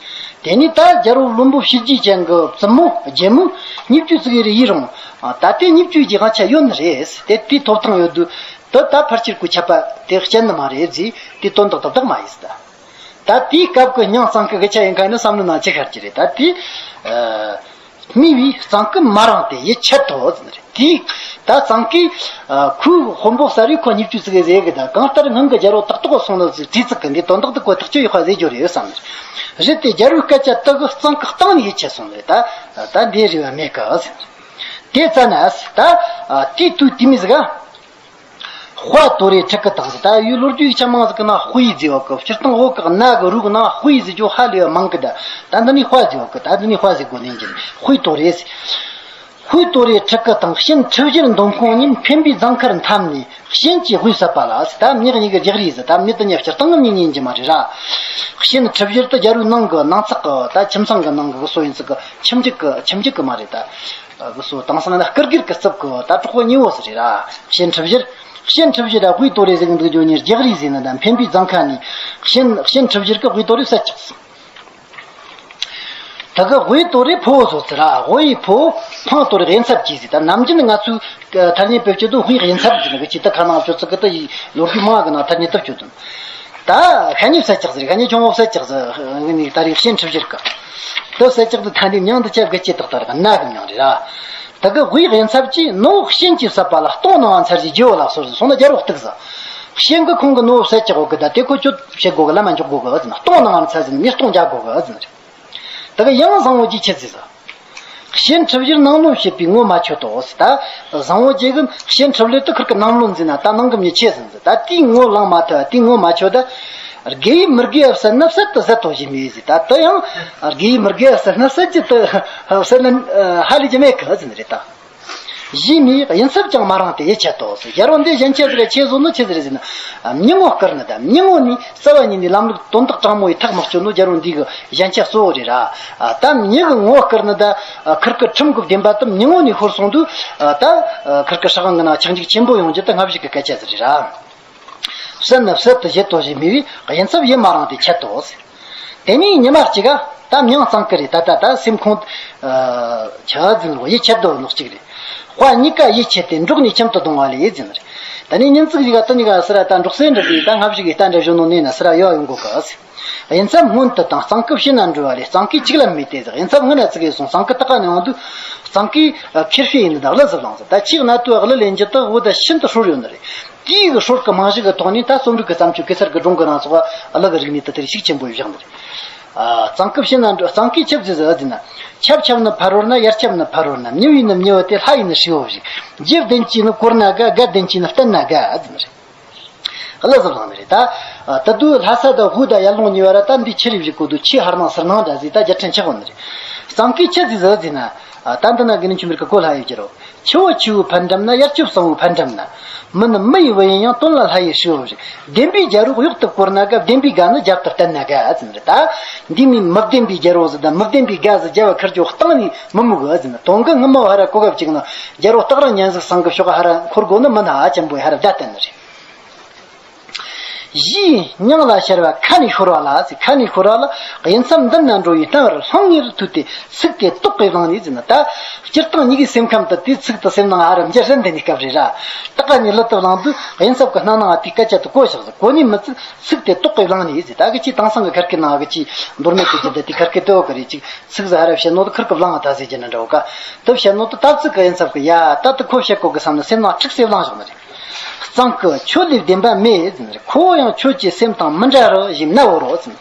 དེ་ནས་ད་རྒྱལ་པོ་བློན་པོ་བྱས་རྗེས་ཅན་གྱི་བཙུན་མོ་རྒྱལ་མོས་བརྙས་བཅོས་ཟིག་རེ་ཡིན་རུང་། ད་ལྟའི་བརྙས་བཅོས་ཀྱི་དབང་ཆ་ཡོད་ནི་རེད། དེ་དེའི་ཐོབ་ཐང་ཡོད་དུས་དེ་ད་ཕལ་ཆེར་གོ་ཆད་པ་དེ་སྐྱེལ་ནི་མ་རེད་ཟེར། དེ་དོན་དག་ཏག་ཏག་མ་ཡིན་ཟེར། ད་དེའི་སྐབས་ཀྱི་མྱང་གཙང་གི་སྐད་ཆ་ཡིན་ཁ་ནི་བསམ་བློ་ནང་ཅི་ཤར་གྱི་རེད། ད་དེ་སྨྲས་པས་གཙང་ཀི་མ་རངས་ཏེ་ཡིད་ཆད་དོ་ཟེར་ནི་རེད། དེས་ད་གཙང་ཀིས་ཁོའི་དཔོན་པོ་གསར་བས་ཁོ་བརྙས་བཅོས་ཟིག་ཟེར་གི། ད་གང་ལྟར་སྔོན་གྱི་རྒྱལ་པོ་དག་ཐོག་སོང་ནོ་ཟིག་དྲིས་ཚིག་གི་འདི་དོན་དག་འདི་ཁོ་ཐག་གཅོད་ཡོད་པ་ཟེར་རྒྱུ་རེད་བསམ་ནི་རེད། རེད་དེ་རྒྱལ་པོའི་སྐད་ཆ་དག་གིས་གཙང་ཀི་གཏིང་ནས་ཡིད་ཆད་སོང་ནི་རེད། ད་ད་འདི་རེ་བ་མེད་གི་ཟེར་ནི་རེད། དེ་ཙ་ན་ད་དེའི་དུས་དེ་མོ་ཟིག་ག་དཔའ་དོ་རེ་ཁྲི་ཀི་དང་ཟེར། ད་ཡུལ་ལོ་རྒྱུས་ཆ་མང་ཟིག་གི་ནང་དཔའི་ཟེར་བ་གི། སྤྱིར་བཏང་བོད་གི་གནའ་གི་རུས་ནང་དཔའི་ཟེར་རྒྱུ་ཧ་ལས་པ་མང་གི། ད་ད་འདི་ནས་དཔའ་ཟེར་བ་གི། ད་འདི་ནས་དཔའ་ཟེར་དགོས་ནས་ཀྱི་དཔའི་དོ་རེ་ཟེར། དཔའི་དོ་རེ་ཁྲི་ཀི་དང་གཤེན་ཁྲི་བཞིར་འདོམ་ཁོང་གཉིས་འཕེན་པའི་རྫིང་ཁར་འཐམས་ནས་གཤེན་གྱི་དབུས་བསད་པ་ལ་ཟེར། ད་མྱི་གཉིས་ཀྱི་རྒྱག་རེས་ཟེར། ད་མྱི་དེ་གཉིས་སྤྱིར་བཏང་གི་མྱི་གཉིས་ཡིན་གྱི་མ་རེད་ར། གཤེན་ཁྲི་བཞིར་དུ་རྒྱལ་པོའི་ནང་གི་ནང་ཚགས་གི་ད་ཁྱིམ་ཚང་གི་ནང་གི་སྲོལ་ཡིན་ཚིག་གི། ཁྱིམ་རྒྱུད་གི་ཁྱིམ་རྒྱུད་གི་མ་རེད་ད། གི་སོ་དེང་སང་ན་སྐུ་སྒེར་གི་རྩིབ་གི་ད་གྲོགས་པོ་གཉིས་པོ་ཟིག་རེད་ར། གཤེན་ཁྲི་བཞིར། གཤེན་ཁྲི་བཞིར་ར་དཔའི་དོ་རེ་ཟེར་གི་འདུག་རྒྱུ་གཉིས་རྒྱག་རེས་ཟེར་ནི་ད་འཕེན་པའི་རྫིང་ཁ་ནས་གཤེན་གཤེན་ཁྲི་བཞིར་གི་དཔའི་དོ་རེ་བསད་ཆོག་ཟེར། ད་གི་དཔའི་དོ་རེ་ཕོ་བོ་ཟོ་ཟེར་ར། དཔའི་ཕོ་བོ་འཕང་དོ་རེ་དབྱེ་འཚབ་གྱིས་ཟེར། ད་ནམ་རྒྱུན་ང་ཚོས་ཐ་སྙད་བེད་སྤྱོད་དུ་དཔའི་དབྱེ་འཚབ་ཟེར་ནི་གི་ཅི་ད་ཁ་ནང་བཅོ་ཚིག་གི་ད་ཡི་ལོ་རྒྱུས་མང་གི་ནང་ཐ་སྙད་དུ་བཅོས་དོན། ད་ཤ་ཉེ་བསད་ཆོག་ཟེར། ཤ་ཉེ་ཆུང་བོ་བསད་ཆོག་ཟེར་ནི་ད་རེས་གཤེན་ཁྲི་བཞིར་གི། དེ་བསད་ཆོག་དེ་ད་འདི་མྱིང་དེ་ཆ་བརྒལ་ཆེ་ཏག་ཏག་རེད། གནའ་གི་མྱིང་རེད་ར། ད་གི་དཔའི་དབྱེ་འཚབ་ཀྱིས་ནུ་བོ་གཤེན་གྱིས་བསད་པ་ལ་སྟོང་ནང་བ་འཚལ་ཞེས་རྗེ་བོ་ལ་གསོལ་ཟེར། སོང་ན་རྒྱལ་པོ་གཏུགས་ཟེར། གཤེན་གིས་ཁོང་གི་ནུ་བོ་བསད་ཆོག་གི། ད་དེ་ཁོ་ཆོད་བྱེད་དགོས་གི། ལམ་མ་འཇོག་དགོས་གི་ཟེར་ན། སྟོང་ནང་བ་འཚལ་ཟེར་ན་མི་སྟོང་རྒྱག་དགོས་གི་ཟེར་ནི་རེད། ད་གི་ཡང་བཟང་བོ་རྗེས་ཆི་ཟེར་ཟེར། གཤེན་ཁྲི་བཞིར་ནང་བློན་བྱེད་པའི་ངོ་མ་ཆོད་དོ་ཟེར། ད་བཟང་བོ་རྗེ་གིས་གཤེན་ཁྲི་བཞིར་དུ་ཁུར་གི་ནང་བློན་ཟེར་ན་ད་ནང་གི་མྱི་ཆེ་ཟིན་ཟེར། ད་དེའི་ངོ་ལངས་མ་ཐུབ། དེའི་ངོ་མ་ཆོད། ད་དགེ་བས་མི་དགེ་བ་བསལ་ན་བསད་དུ་ཟད་དོ་ཞེས་སྨྲས་ཟེར། ད་དེ་ཡང་དགེ་བས་མི་དགེ་བ་བསལ་ན་བསད་ཀྱི་དུ་བསད་ན་ཧ་ལས་ཀྱི་མེད་གི་ཟེར་ནི་རེད་ད། གཞི་ནས་དབྱེ་འཚབ་ཀྱང་མ་རངས་ཏེ་ཡིད་ཆད་དོ་ཟེར། རྒྱལ་པོ་འདི་ཞེན་ཆགས་ཟེར་ཆེ་བཟོ་ནི་ཆི་ཟིག་རེད་ཟེར་ན། མྱི་ངོ་བསྐུར་ནི་དང་མྱི་ངོ་ནས་རྩ་བ་ཉིད་ནས་ལམ་ལུགས་དོན་དག་དྲང་མོ་ཡི་ཐག་མི་གཅོད་ནོ་རྒྱལ་པོ་འདི་གི་ཞེན་ཆགས་གཙོ་བོ་རེད་ར། ད་མྱི་གི་ངོ་བསྐུར་ནི་ད་ཁུར་གི་ཁྲིམས་གི་བདེན་པ་དེ་མྱི་ངོ་ནས་ཤོར་སོང་དུས། ད་ཁུར་གི་སྲིད་དབང་གི་ནང་ཆག་འཇིག་ཆེན་པོ་ཡོང་རྒྱུ་དེ་སྔ་ཕྱི་གི་སྐད་ཆ་ཟིག་རེད་ར། བསད་ན་བསད་དུ་བཞེད་དོ་ཞེས་སྨྲས་པས་དབྱེ་འཚབ་ཡིད་མ་རངས་ཏེ་ཆད་དོ་ཟེར། དེ་ནས་ཉི་མ་གཅིག་ག་ད་མྱིང་གཙང་ཀི་རེད། ད་ད་ད་སེམས་ཁོང་ཆ་ཟིན་རོ་ཡིད་ཆད་དོ་ནོ་གཅིག་རེད། དཔའ་གཉིས་ཀ་ཡིད་ཆད་དེ་འབྲོག་ནས་ཁྱིམ་དུ་ལྡང་བ་ལས་ཟེར་ནི་རེད། ད་ནས་ཉིན་གཅིག་གཅིག་ག་དེ་གཉིས་ཀ་སི་ར་ད་འབྲོག་སའི་འདྲ་དེ་ད་སྔ་ཕྱི་གི་རྟ་འདྲ་བཞོན་ནོ་ནས་ན་སི་ར་ཡོད་ཡོང་གོ་གི་ཟེར། དབྱེ་འཚབ་སྔོན་དུ་དང་གཙང་ཀི་ཕྱི་ན་འགྲོ་བ་ལས་གཙང་ཀི་གཅིག་ལ་མི་སྟེར་ཟེར། དབྱེ་འཚབ་སྔོན་ན་ཙི་གེ་སོང་གཙང་ཀི་ཏག་ཀ་ནས་འོང་དུས་གཙང་ཀི་ཁེར་ཕྱེ་ཡིན་ནི་ད་གླུ་ཟིག་བླངས་ཟེར། ད་ཁྱེད་གནའ་དུས་གླུ་ལེན་རྒྱུ་དག་བོ་ད་ཤིན་ཏུ་སྲོལ་ཡོད་ནི་རེད། དེའི་གི་སྲོལ་གི་རྨང་གཞི་གི་ཐོག་ནས་ད་རྩོམ་རིག་གི་བརྩམས་ཆོས་གེ་སར་གི་སྒྲུང་གི་རང་ཚོགས་གླུ་གི་རིག་གནས་དེ་དེར་ཤུགས་ཆེན་པོ་བཞག་ནི་རེད། ཨ། གཙང་ཀི་ཕྱི་ན་འགྲོ། གཙང་ཀིས་ཆི་ཟེར་ཟེར་ཟེར་ན། ཆབ་ཆབ་ནི་ཕ་རོལ་ན། ཡར་ཆབ་ནི་ཕ་རོལ་ན། མྱི་བས་ནི་མྱི་བ་སྟེ། ལྷ་ཡིས་ནི་ཧྲིལ་བོ་བཞིན། རྗེ་བདེན་བཅས་ནི་བསྐོར་ན་དགའ། དགའ་བདེན་བཅས་ནི་བསྟན་ན་དགའ་ཟེར་ནི་རེད། གླུ་ཟིག་བླངས་ནི་རེད་ད། ད་དུང་ལྷ་ས་དང་དབུས་དང་ཡར་ཀླུང་གཉིས་བར་ད་འདི་ཆི་རེད་བཞུགས་གོ་དུ། ཆེས་ཧར་ནང་སར་ནང་འདྲ་ཟིག་ད་རྒྱལ་ཕྲན་ཆགས་ཡོད་ནི་རེད། གཙང་ཀིས་ཆི་ཟིག་ཟེར་ཟེར་ན། ད་འདི་ན་གི་ནི་ཆུ་མིར་གི་གོ་ལྷ་ཡོད་ཀྱི་རོ། ཆུ་བོ་ཆེ་བོའི་ཕ་འགྲམ་ན། ཡར་ཆུ་གཙང་བོའི་ཕ་འགྲམ་ན། མི་ནི་མི་ཡི་བུ་ཡིན་ཡང་། དོན་ལ་ལྷ་ཡི་ཧྲིལ་བོ་བཞིན། བདེན་པའི་རྒྱལ་པོ་གཡོག་ཏུ་བསྐོར་ན་དགའ། བདེན་པའི་དགའ་ནི་རྒྱབ་ཏུ་བསྟན་ན་དགའ་ཟེར་ནི་རེད་ད། འདི་མིན་མི་བདེན་པའི་རྒྱལ་པོ་ཟིག་དང་མི་བདེན་པའི་དགའ་ཟིག་རྒྱབ་བ་ཁུར་རྒྱུ་གཏིང་ནས་མི་མོས་གི་ཟེར་ན། དོན་གི་ངི་མ་བ་ཧ་ར་གོ་སྐབས་ཅིག་ན་རྒྱལ་པོ་སྟག་རི་གཉན་གཟིགས་སང་གི་ཕྱོགས་ཧ་ར་འཁོར་དགོས་ནི་མི་སྣ་ཧ་ཅན་པོ་ཧ་ར་བརྡ་བསྟན་ནི་རེད། གཞིའི་མྱིང་ལ་ཤར་བ་ཁ་ནས་ཤོར་བ་ལ་ཟེར། ཁ་ནས་ཤོར་བ་ལ་གཡུལ་འཚབ་མདུན་ན་འགྲོ་བའི་རྟ་བར་ལྷང་ངེར་ཐུག་སྟེ་ཚིག་དེ་རྟོག་པའི་བླང་ནས་ཟེར་ན། ད་སྤྱིར་བཏང་མྱི་གི་སེམས་ཁམས་དེ་དེའི་ཚིག་དེ་སེམས་ནང་ཧ་ར་འཇགས་རན་དེ་ནས་སྐབས་རེ་ར། ཏག་ཀ་ནས་གླུ་དེ་བླངས་དུས་གཡུལ་འཚབ་ཀྱི་སྣང་ནང་དེའི་སྐད་ཆ་དེ་གོ་བཞག་ཟེར། གོ་ནས་མི་ཚིག་ཚིག་དེ་རྟོག་པའི་བླང་ནས་ཟེར། ད་གི་ཅི་དེང་སང་གི་ཁ་སྐད་ནང་གི་ཅི་མདོ་སྨད་ཀྱི་ཅི་དེ་དེ་ཁ་སྐད་དེ་འོ་གི་རེད། ཅིག་ཚིག་ཟ་ཧ་ར་བཤད་ནོ་དེ་ཁུར་གི་བླང་ང་ད་ཟེར་གྱི་ན་འདྲ་བོ་ཀ། དེ་བཤད་ནོ་དེ་ད་ཚིག་གི་གཡུལ་འཚབ་གི་ཡ་ད་དེ་ཁོ་བཤད་གོ་གི་བསམ་ནས་སེམས་ནང་འཁྲུག་སེ་བླང་བཞག་ནི་རེད། གཙང་གི་ཆོས་ལས་བདེན་པ་མེད་ཟེར་ནི་རེད། ཁོ་ཡང་ཁྱོད་ཀྱི་སེམས་དང་མི་འདྲ་རོ་ཞེས་མནའ་བོར་རོ་ཟེར་ནི།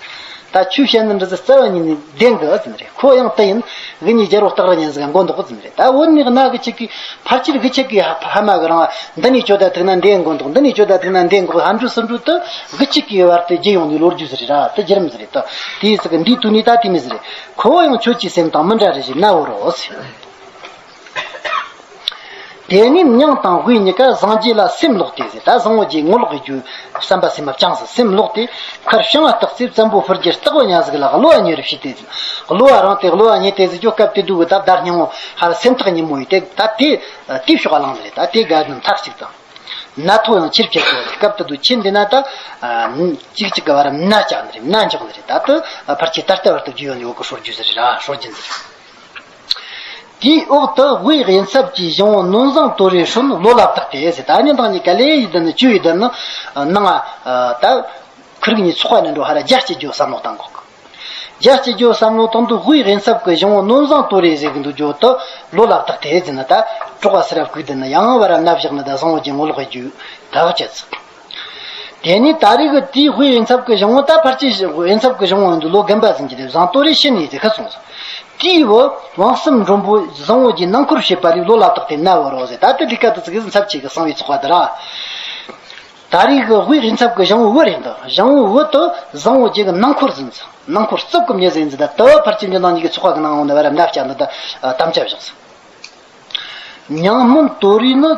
ད་ཁྱོད་བཤད་ནི་འདྲ་ཟེར་རྩ་བ་ཉིད་ནས་བདེན་གི་ཟེར་ནི་རེད། ཁོ་ཡང་དེ་ཡིན། གི་ཉིད་རྒྱལ་པོ་སྟག་རི་གཉན་གཟིགས་མགོ་འདོགས་ཟེར་ནི་རེད། ད་བོད་ནས་གནའ་གི་ཆིག་གི་ཕལ་ཆེར་གི་ཆིག་གི་ཕ་མ་གི་རང་འདི་ནས་ཁྱོད་ད་ཐུག་ན་འདི་མགོ་འདོགས། འདི་ནས་ཁྱོད་ད་ཐུག་ན་འདི་མགོ་ཧམ་འགྲོ་སུ་འགྲོ་དུ་གི་ཆིག་གི་བར་དུ་རྒྱུ་ཡོང་ནས་ལོ་རྒྱུས་ཟེར་རེད་ར། དེ་རྒྱུ་རིམ་ཟེར་རེད། ད་དེའི་ཟིག་གི་འདིའི་དུས་ནས་ད་དེ་མི་ཟེར་རེད། ཁོ་ཡང་ཁྱོད་ཀྱི་སེམས་དང་མི་འདྲ་རེ་ཞེས་མནའ་བོར་རོ་ཟེར། དེ་ནས་མྱང་དང་དབུས་གཉིས་ཀ་བཟང་རྒྱུ་ལ་སེམས་ལོག་སྟེ་ཟེར། ད་བཟང་བོ་རྒྱུ་ངོ་ལོག་གི་རྒྱུ་བསམ་པ་སེམས་མ་བཅངས་སུ་སེམས་ལོག་སྟེ་མཁར་བྱང་བ་སྟག་རྩེ་བཙན་པོ་ཕུར་གྱི་སྟག་པོ་གཉན་གཟིགས་ལ་གློ་བ་ཉེ་རུ་བྱས་ཏེ་ཟེར། གློ་བ་རང་སྟེ་གློ་བ་ཉེ་སྟེ་ཟེར་རྒྱུ་སྐབས་དེ་དུས་ཀྱི་ད་བརྡ་སྙིང་བོ་ཧ་ལ་སེམས་ཐག་ཉེ་མོ་ཡིན་ཏེ། ད་དེ་དེའི་ཕྱོགས་ལངས་ནི་རེད། ད་དེ་དགའ་ནི་མཐའ་གཅིག་དང་། ནད་ཐོག་ཡང་ཆེར་ཁྱེར་དགོས། སྐབས་དེ་དུས་ཁྱེད་འདི་ན་ད་གཅིག་གཅིག་གི་བར་མནའ་བཅག་ནི་རེད། མནའ་འཇོག་ནི་རེད། ད་དུ་ཕར་ཆེ་ད་ལྟ་བར་དུ་རྒྱུས་ཡོད་ནི་ཡོད་གི་སྲོལ་རྒྱུན་ཟེར་ར། སྲོལ་རྒྱུན་ཟེར། དེའི་འོག་ཏུ་དབུས་གཡུལ་འཚབ་ཀྱི་གཞུང་བོ་ནོན་བཟང་དོ་རུའི་སྲོལ་ལོ་ལ་བཏགས་ཏེ་ཟེར། ད་ཉིན་དང་གཉིས་ཀ་ལས་ཡི་དི་ནི་བཅུ་ཡི་དི་ནི་ནང་ད་ཁུ་རིག་གཉིས་ཚོགས་པ་ནི་འགྲོ་ཧ་ར་རྒྱ་སྐྱེད་རྒྱུ་བསམ་བློ་བཏང་གོ་གི། རྒྱ་སྐྱེད་རྒྱུ་བསམ་བློ་བཏང་དུས་དབུས་གཡུལ་འཚབ་ཀྱི་གཞུང་བོ་ནོན་བཟང་དོ་རུའི་ཟེར་གི་འདུག་རྒྱུ་དུ་ལོ་ལ་བཏགས་ཏེ་ཟེར་ན། ད་གྲོགས་པ་སི་རབ་བཀུག་དི་ནི་ཡང་བར་མནའ་བཞག་ནི་ད་བཟང་བོ་གྱི་ངོ་ལོག་གི་རྒྱུ་ད་ག་བྱེད་ཚུལ། དེ་ནས་ད་རེས་ཀྱི་དེའི་དབུས་གཡུལ་འཚབ་ཀྱི་གཞུང་བོ་ད་ཕལ་ཆེར་གཡུལ་འཚབ་ཀྱི་གཞུང་བོ་འདི་ལོ་རྒན་པ་ཟིན་གྱི་རེད། བཟང་དོ་རེ་ཤི་ནས་ཟེར་ཁ་སོང་ཟིན། དེའི་བུ་དབང་གསུམ་མགྲོན་པོ་བཟང་བོ་གྱི་ནང་འཁོར་བྱེད་པ་ལས་ལོ་ལ་བཏགས་ཏེ་མནའ་བོར་རོ་ཟེར། ད་ལྟ་ལི་ཀ་དུ་ཚིག་གི་འཚབ་ཆེ་གི་གསང་བའི་ཚོགས་པ་འདི་ར། ད་རེས་ཀྱི་དབུས་གཡུལ་འཚབ་ཀྱི་གཞུང་བོ་བུ་རེད་འདུག་གཞུང་བོ་བུ་དུ་བཟང་བོ་གྱི་ནང་འཁོར་ཟིན་ཟིན། ནང་འཁོར་རྩུབ་ཀྱི་མྱི་ཟིན་ཟིན། ད་ལྟ་བ་ཕལ་ཆེར་འདི་ནང་གཉིས་ཀྱི་ཚོགས་པ་གི་ནང་འོང་ནས་བར་མནའ་བཅད་འདི་ད་དམ་བཅའ་བཞག་ཟིན། མྱང་སྨོན་དོ་རི་ནི།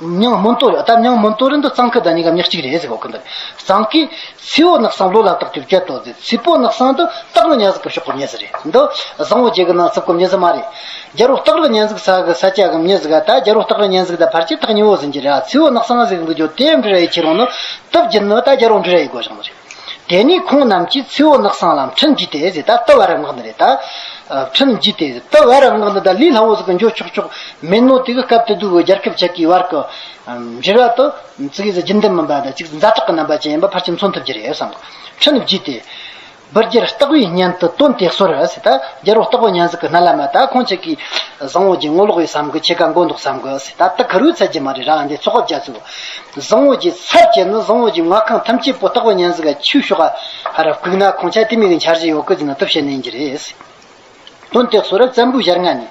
མྱང་སྨོན་དོ་རི། ད་མྱང་སྨོན་དོ་རི་འདི་གཙང་ཁུལ་དང་གཉིས་ཀ་མྱི་གཅིག་རེད་ཟེར་གོ་གི་འདི། གཙང་ཁུལ་ཚེ་བོ་ནག་སང་ལོ་ལ་བཏགས་ཏེ་བརྒྱད་དོ་ཟེར། ཚེ་བོ་ནག་སང་འདི་སྟག་རི་གཉན་གཟིགས་ཀྱི་ཕྱོགས་ཀྱི་མྱི་ཟིག་རེད། འདི་བཟང་བོ་རྒྱལ་གྱི་ནང་རྩུབ་ཀྱི་མྱི་ཟིག་མ་རེད། རྒྱལ་པོ་སྟག་རི་གཉན་གཟིགས་ས་གི་ས་ཆ་གི་མྱི་ཟིག་ག་ད་རྒྱལ་པོ་སྟག་རི་གཉན་གཟིགས་ད་ཕལ་ཆེར་ཐག་ཉེ་བོ་ཟིན་གྱི་རེད། ཚེ་བོ་ནག་སང་ཟིག་འདི་ཇོ་དེ་འབྲི་ར་ཡི་ཁྱེར་འོང་ནི་སྟབས་བརྒྱུད་ནི་ད་རྒྱལ་པོ་འབྲི་ར་ཡི་སྒོ་བཞག་ནི་རེད། དེ་ནས་ཁོང་རྣམས་ཀྱིས་ཚེ་བོ་ནག་སང་ལ་འཕྲིན་བགྱིས་ཏེ་ཟེར། ད་ལྟ་བ་ར་མངགས་ནི་རེད། ད་འཕྲིན་བགྱིས་ཏེ་ཟེར། ལྟ་བ་ར་མངགས་ནི་ད་ལས་སླ་བོ་ཟིག་གི་འགྱོ་ཆོག་ཆོག་མེད་ནོ། དེ་གི་སྐབས་དེ་དུས་གི་རྒྱལ་ཁབ་ཆེ་གི་བར་གི་འབྲེལ་བ་དུ་ཙི་གེ་ཟིག་རྒྱུན་ལྡན་མིན་པ་དང་ཅིག་ཛ་དྲག་གི་རྣམ་པ་ཅན་ཡིན་པ་ཕལ་ཆེར་མཚོན་ཐུབ་ཀྱི་རེད་བསམ་གི། འཕྲིན་བགྱིས་ཏེ། སྦུར་རྒྱལ་སྟག་པོའི་གཉེན་དུ་དོན་དེ་གསོལ་ཟེར། ད་རྒྱལ་པོ་སྟག་པོ་གཉན་གཟིགས་ཀྱི་སྣ་ལ་མ་ད་ཁོང་ཆེ་གི་བཟང་བོ་གྱི་ངོ་ལོག་ཡི་བསམ་གི། ཆེ་ཀ་མགོ་འདོགས་བསམ་གི་ཟེར། ད་ད་ཁུ་རུ་ཚད་ཀྱི་མ་རེད་ར། འདི་ཚོགས་པ་རྒྱ་ཚུགས། བཟང་བོ་གྱི་ཚབ་བྱས་ནི་བཟང་བོ་གྱི་མངའ་ཁོངས་ཐམས་ཅད་པོ་སྟག་པོ་གཉན་གཟིགས་ཀ་ཆུ་ཤོག་ཧ་ར་བཀུག་ན་ཁོང་ཆ་དེ་མིན་གྱི་འཆར་གཞི་ཡོད་གི་ཟེར་ན་དུ་བཤད་ནི་ཡིན་གྱི་རེད། དོན་དེ་གསོལ་རབ་བཙན་པོའི་ཞལ་སྔ་ནས།